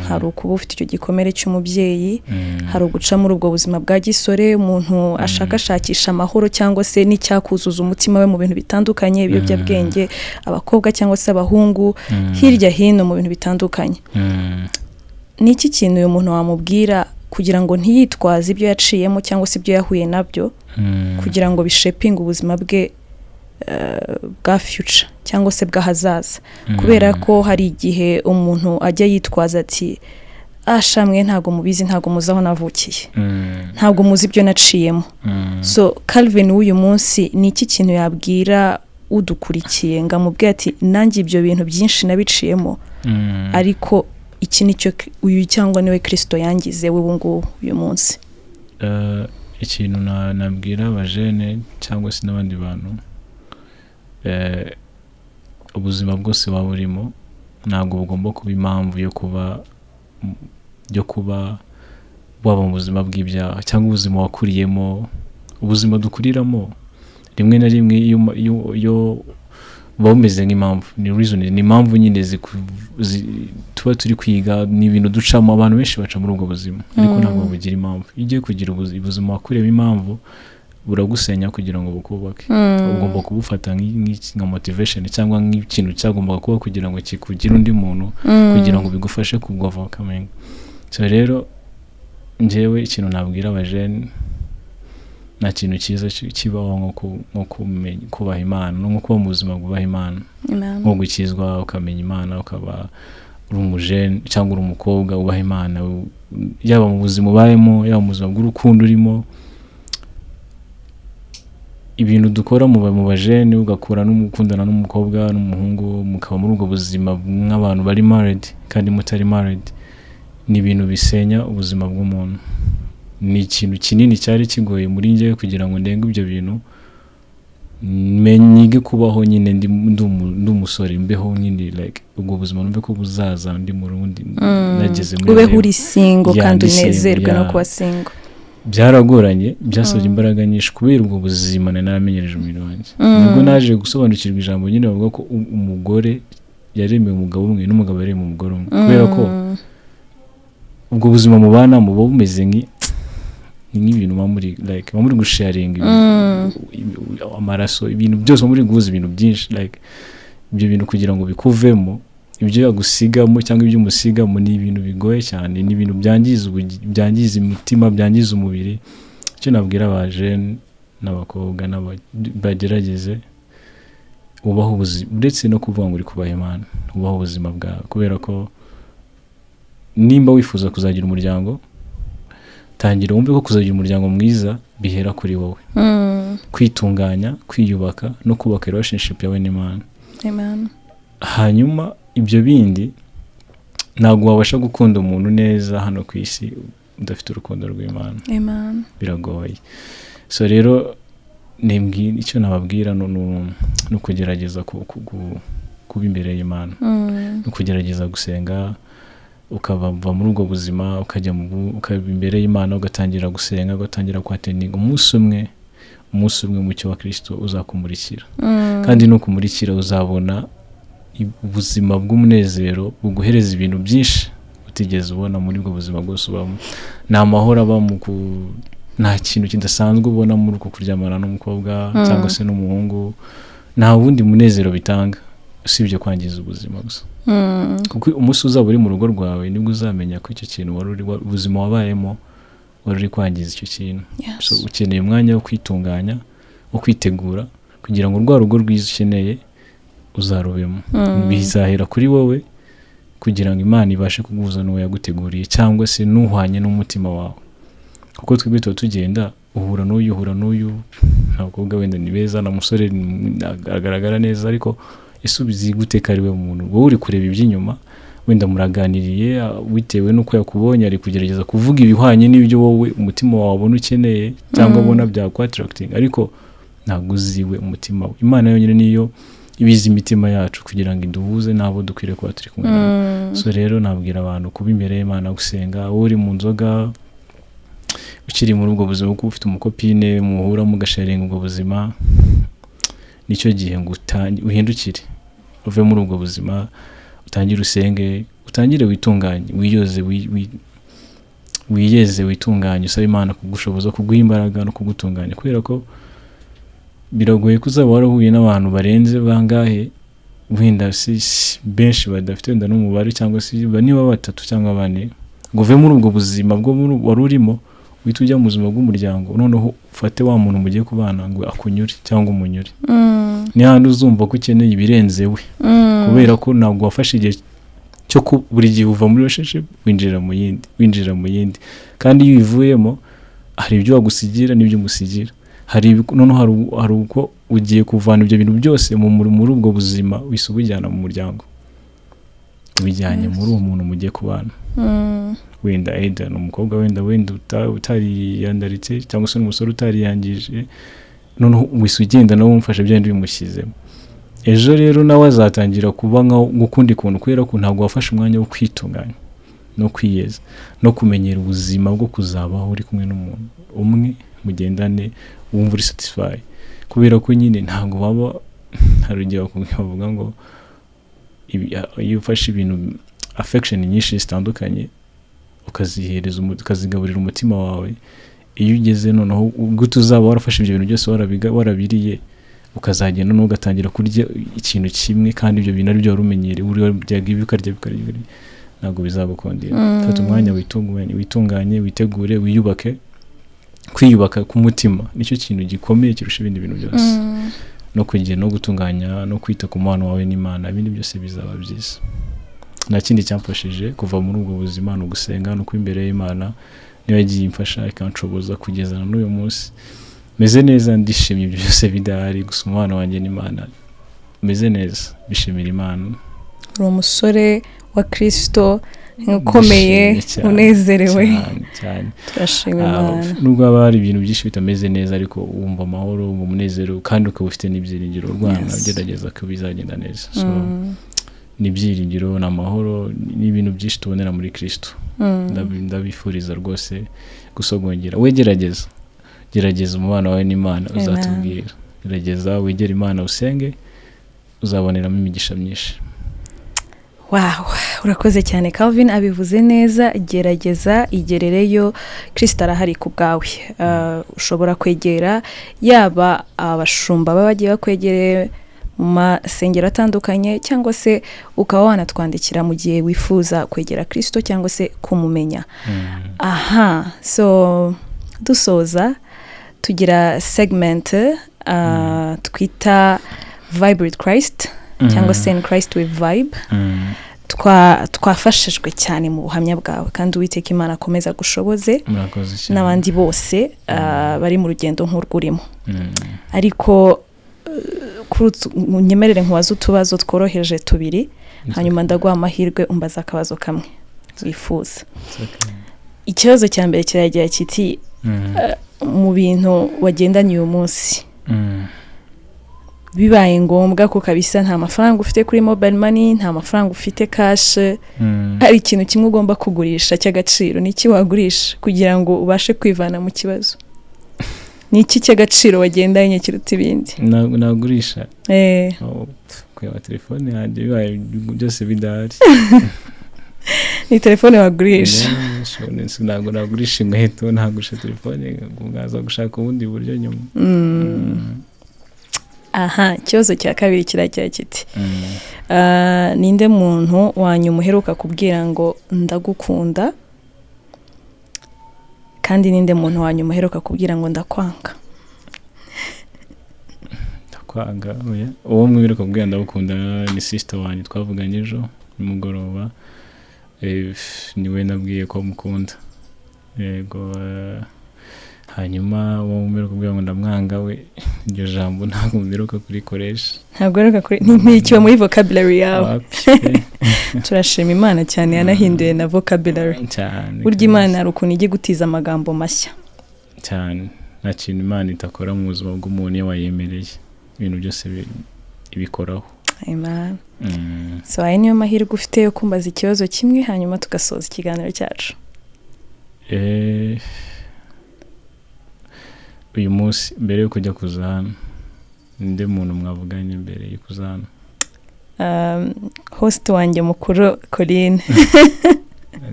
Hari ukuba ufite icyo gikomere cy'umubyeyi, hari uguca muri ubwo buzima bwa gisore, umuntu ashakashakisha amahoro cyangwa se n'icyakuzuza umutima we mu bintu bitandukanye, ibiyobyabwenge, abakobwa cyangwa se abahungu, hirya hino mu bintu bitandukanye. Ni iki kintu uyu muntu wamubwira kugira ngo ntiyitwaze ibyo yaciyemo cyangwa se ibyo yahuye nabyo, kugira ngo bishapinge ubuzima bwe bwa future cyangwa se bw'ahazaza? Kubera ko hari igihe umuntu ajya yitwaza ati: "Ashamwe, ntabwo mubizi, ntabwo muzi aho navukiye, ntabwo muzi ibyo naciyemo." So Calvin w'uyu munsi, ni iki kintu yabwira udukurikiye ngo amubwire ati: "Nanjye ibyo bintu byinshi nabiciyemo, ariko iki ni cyo uyu cyangwa niwe Kirisito yangize we ubu ngubu uyu munsi"? Ikintu nabwira abajene cyangwa se n'abandi bantu, ubuzima bwose waba urimo ntabwo bugomba kuba impamvu yo kuba waba mu buzima bw'ibyaha cyangwa ubuzima wakuriyemo. Ubuzima dukuriramo rimwe na rimwe iyo buba bumeze nk'impamvu, ni reason, ni impamvu nyine tuba turi kwiga, ni ibintu ducamo. Abantu benshi baca muri ubwo buzima, ariko ntabwo bugira impamvu. Iyo ugiye kugira ubuzima wakuriyemo impamvu, buragusenya kugira ngo bukubake. Ugomba kubufata nka motivation cyangwa nk'ikintu cyagombaga kuba kugira ngo kikugire undi muntu, kugira ngo bigufashe ku overcoming. So rero njyewe ikintu nabwira abajene, nta kintu cyiza kibaho nko kubaha Imana, no nko kuba mu buzima bwubaha Imana, Amen. nko gukizwa, ukamenya Imana, ukaba uri umujene cyangwa uri umukobwa wubaha Imana, yaba mu buzima ubayemo, yaba mu buzima bw'urukundo urimo, ibintu dukora mu bajene, ugakura n'umukundana n'umukobwa n'umuhungu, mukaba muri ubwo buzima nk'abantu bari married kandi mutari married, ni ibintu bisenya ubuzima bw'umuntu. Ni ikintu kinini cyari kigoye muri njyewe kugira ngo ndenge ibyo bintu, nige kubaho nyine ndi umusore, mbeho nyine like ubwo buzima, numve ko buzaza ndi mu rundi, nageze muri ubeho level. Uri single Yeah, kandi ndi single, unezerwe no yeah. kuba single. Byaragoranye, byasabye imbaraga nyinshi kubera ubwo buzima nari naramenyereje umubiri wanjye. Nibwo naje gusobanukirwa ijambo nyine bavuga ko umugore Yaremeye umugabo umwe, n'umugabo yaremeye umugore umwe, kubera ko ubwo buzima mubana muba bumeze ni nk'ibintu muba muri, like, muba muri gusharinga amaraso, ibintu byose, muba muri guhuza ibintu byinshi. Like, ibyo bintu kugira ngo bikuvemo, ibyo yagusigamo cyangwa ibyo umusigamo, ni ibintu bigoye cyane, ni ibintu byangiza umutima, byangiza umubiri. Icyo nabwira abajene n'abakobwa bagerageze ubaho ubuzima, uretse no kuvuga ngo uri kubaha Imana, ubaho ubuzima bwawe, kubera ko nimba wifuza kuzagira umuryango, tangira wumve ko kuzagira umuryango mwiza bihera kuri wowe, kwitunganya, kwiyubaka no kubaka relationship yawe n'Imana. Amen. Hanyuma ibyo bindi, ntabwo wabasha gukunda umuntu neza hano ku isi udafite urukundo rw'Imana. Amen. Biragoye. So rero icyo nababwira ni ukugerageza kuba imbere y'Imana, ni ukugerageza gusenga, ukava muri ubwo buzima, ukajya ukaba imbere y'Imana, ugatangira gusenga, ugatangira kwattendinga. Umunsi umwe umucyo wa Kirisito uzakumurikira, kandi nukumurikira uzabona ubuzima bw'umunezero buguhereza ibintu byinshi utigeze ubona muri ubwo buzima bwose ubamo. Ni amahoro aba mu ku nta kintu kidasanzwe ubona muri uko kuryamana n'umukobwa cyangwa se n'umuhungu. Nta wundi munezero bitanga usibye kwangiza ubuzima gusa, kuko umunsi uzaba uri mu rugo rwawe nibwo uzamenya ko icyo kintu wari uri, ubuzima wabayemo wari uri kwangiza icyo kintu. So ukeneye umwanya wo kwitunganya, wo kwitegura kugira ngo rwa rugo rwiza ukeneye uzarubemo. Bizahera kuri wowe kugira ngo Imana ibashe kuguhuza n'uwo yaguteguriye cyangwa se n'uhwanye n'umutima wawe, kuko twebwe tuba tugenda, uhura n'uyu, uhura n'uyu, abakobwa wenda ni beza, na musore agaragara neza, ariko ese ubizi gute ko ari we muntu? Wowe uri kureba iby'inyuma, wenda muraganiriye, bitewe n'uko yakubonye ari kugerageza kuvuga ibihwanye n'ibyo wowe umutima wawe ubona ukeneye cyangwa ubona byakwattracting, ariko ntabwo uziwe umutima we. Imana yonyine niyo ibizi imitima yacu kugira ngo iduhuze n'abo dukwiriye kuba turi kumwe nabo. So rero nabwira abantu kuba imbere y'Imana, gusenga. Wowe uri mu nzoga, ukiri muri ubwo buzima, kuko ufite umucopine muhura mugasharinga ubwo buzima, nicyo gihe ngo uhindukire uve muri ubwo buzima, utangire usenge, utangire witunganye, wiyoze, wiyeze, witunganye, usabe Imana kugushoboza, kuguha imbaraga no kugutunganya, kubera ko biragoye ko uzaba warahuye n'abantu barenze bangahe, wenda si benshi, badafite wenda n'umubare, cyangwa se niba batatu cyangwa bane, ngo uve muri ubwo buzima bwo wari urimo uhite ujya mu buzima bw'umuryango, noneho ufate wa muntu mugiye kubana ngo akunyure cyangwa umunyure. Ni handi uzumva ko ukeneye ibirenze we, kubera ko ntabwo wafashe igihe cyo buri gihe uva muri relationship winjira mu yindi, winjira mu yindi, kandi iyo uyivuyemo hari ibyo wagusigira n'ibyo umusigira. Noneho hari uko ugiye kuvana ibyo bintu byose muri ubwo buzima, wise ubujyana mu muryango, ubijyanye muri uwo muntu mugiye kubana. Wenda either ni umukobwa wenda utariyandaritse cyangwa se n'umusore utariyangije, noneho wise ugenda nawe umufasha bya bindi bimushyizemo. Ejo rero nawe azatangira kuba nk'ukundi kuntu, kubera ko ntabwo wafashe umwanya wo kwitunganya no kwiyeza no kumenyera ubuzima bwo kuzabaho uri kumwe n'umuntu umwe mugendane, wumva uri satisfied, kubera ko nyine ntabwo waba, hari igihe bavuga ngo iyo ufashe ibintu, affection nyinshi zitandukanye, ukazihereza ukazigaburira umutima wawe, iyo ugeze noneho gute uzaba warafashe ibyo bintu byose warabiriye, ukazagenda noneho ugatangira kurya ikintu kimwe, kandi ibyo bintu ari byo wari umenyereye, uryaga ibi, ukarya ukarya ibi, ntabwo bizagukundira. Fata umwanya witunganye, witegure, wiyubake. Kwiyubaka k'umutima nicyo kintu gikomeye kirusha ibindi bintu byose, no kugira no gutunganya no kwita ku mubano wawe n'Imana, ibindi byose bizaba byiza. Nta kindi cyamfashije kuva muri ubwo buzima ni ugusenga no kuba imbere y'Imana. Niyo yagiye imfasha, ikanshoboza kugeza na n'uyu munsi meze neza, ndishimye. Ibyo byose bidahari, gusa umubano wanjye n'Imana meze neza, bishimira Imana. Uri umusore wa Kirisito ukomeye. Ndishimye cyane, unezerewe. Cyane cyane. Turashima Imana. Nubwo haba hari ibintu byinshi bitameze neza, ariko wumva amahoro, wumva umunezero, kandi ukaba ufite n'ibyiringiro urwana, ugerageza ko bizagenda neza. So ni ibyiringiro, ni amahoro, ni ibintu byinshi tubonera muri Kirisito. Ndabifuriza rwose gusogongera. We gerageza, gerageza umubano wawe n'Imana. Amen. Uzatubwira. Gerageza wegere Imana, usenge, uzaboneramo imigisha myinshi. Wow, urakoze cyane Calvin, abivuze neza. Gerageza igerereyo, Kirisito arahari ku bwawe. Ushobora kwegera yaba abashumba baba bagiye bakwegereye mu masengero atandukanye, cyangwa se ukaba wanatwandikira mu gihe wifuza kwegera Kirisito cyangwa se kumumenya. Aha, so dusoza tugira segment twita "Vibe with Christ" cyangwa se "In Christ with Vibe". Twafashijwe cyane mu buhamya bwawe, kandi Uwiteka Imana akomeza gushoboze Murakoze cyane. n'abandi bose bari mu rugendo nk'urwurimo. Ariko unyemerere nkubaze utubazo tworoheje tubiri, hanyuma ndaguha amahirwe umbaza akabazo kamwe wifuza. It's okay. Ikibazo cya mbere kiragira kiti: mu bintu wagendanye uyu munsi, bibaye ngombwa ko kabisa nta mafaranga ufite kuri mobile money, nta mafaranga ufite cash, hari ikintu kimwe ugomba kugurisha cy'agaciro, ni iki wagurisha kugira ngo ubashe kwivana mu kibazo? Ni iki cy'agaciro wagendanye kiruta ibindi? Nagurisha Eh. Oh, kureba telefone yanjye, bibaye byose bidahari. Ni telefone wagurisha? Ntabwo nagurisha inkweto, nagurisha telefone, nkaza gushaka ubundi buryo nyuma. Aha, ikibazo cya kabiri kiragira kiti: ninde muntu wanyuma uheruka kubwira ngo "Ndagukunda", kandi ninde muntu wanyuma uheruka kubwira ngo "Ndakwanga"? Ndakwanga, oya. Uwo mwiruka kubwira "Ndagukunda" ni sister wanjye twavuganye ejo nimugoroba. Niwe nabwiye ko mukunda, yego. Hanyuma uwo mwiruka kubwira ngo "Ndamwanga" we, iryo jambo ntabwo mperuka kurikoresha. Ntabwo uheruka kuri, ntikiba muri vocabulary yawe? Wapi pe. Turashima Imana cyane yanahinduye na vocabulary. Cyane. Burya Imana hari ukuntu ijya igutiza amagambo mashya. Cyane, nta kintu Imana itakora mu buzima bw'umuntu iyo wayemereye. Ibintu byose ibikoraho. Amen. So aya niyo mahirwe ufite yo kumbaza ikibazo kimwe, hanyuma tugasoza ikiganiro cyacu. Uyu munsi mbere yo kujya kuza hano, ninde muntu mwavuganye mbere yo kuza hano? Host wanjye mukuru Coline.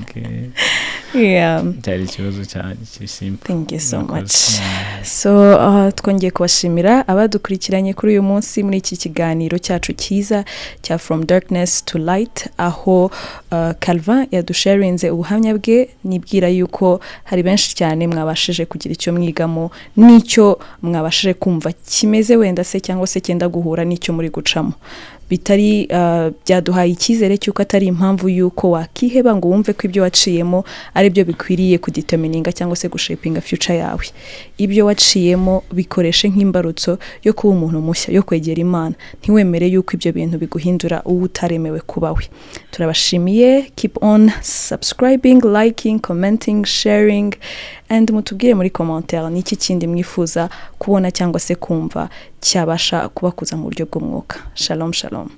Okay. Yeah. Cyari ikibazo cyanjye kiri simple. Thank you so Murakoze. much. So twongeye kubashimira abadukurikiranye kuri uyu munsi muri iki kiganiro cyacu cyiza cya From Darkness to Light, aho Calvin yadusharinze ubuhamya bwe. Nibwira yuko hari benshi cyane mwabashije kugira icyo mwigamo n'icyo mwabashije kumva kimeze wenda se cyangwa se cyenda guhura n'icyo muri gucamo. Bitari byaduhaye icyizere cy'uko atari impamvu y'uko wakiheba ngo wumve ko ibyo waciyemo ari byo bikwiriye kudetermininga cyangwa se gushapinga future yawe. Ibyo waciyemo bikoreshe nk'imbarutso yo kuba umuntu mushya, yo kwegera Imana. Ntiwemere yuko ibyo bintu biguhindura uwo utaremewe kuba we. Turabashimiye. Keep on subscribing, liking, commenting, sharing, and mutubwire muri commentaire ni iki kindi mwifuza kubona cyangwa se kumva cyabasha kubakuza mu buryo bw'umwuka. Shalom, shalom.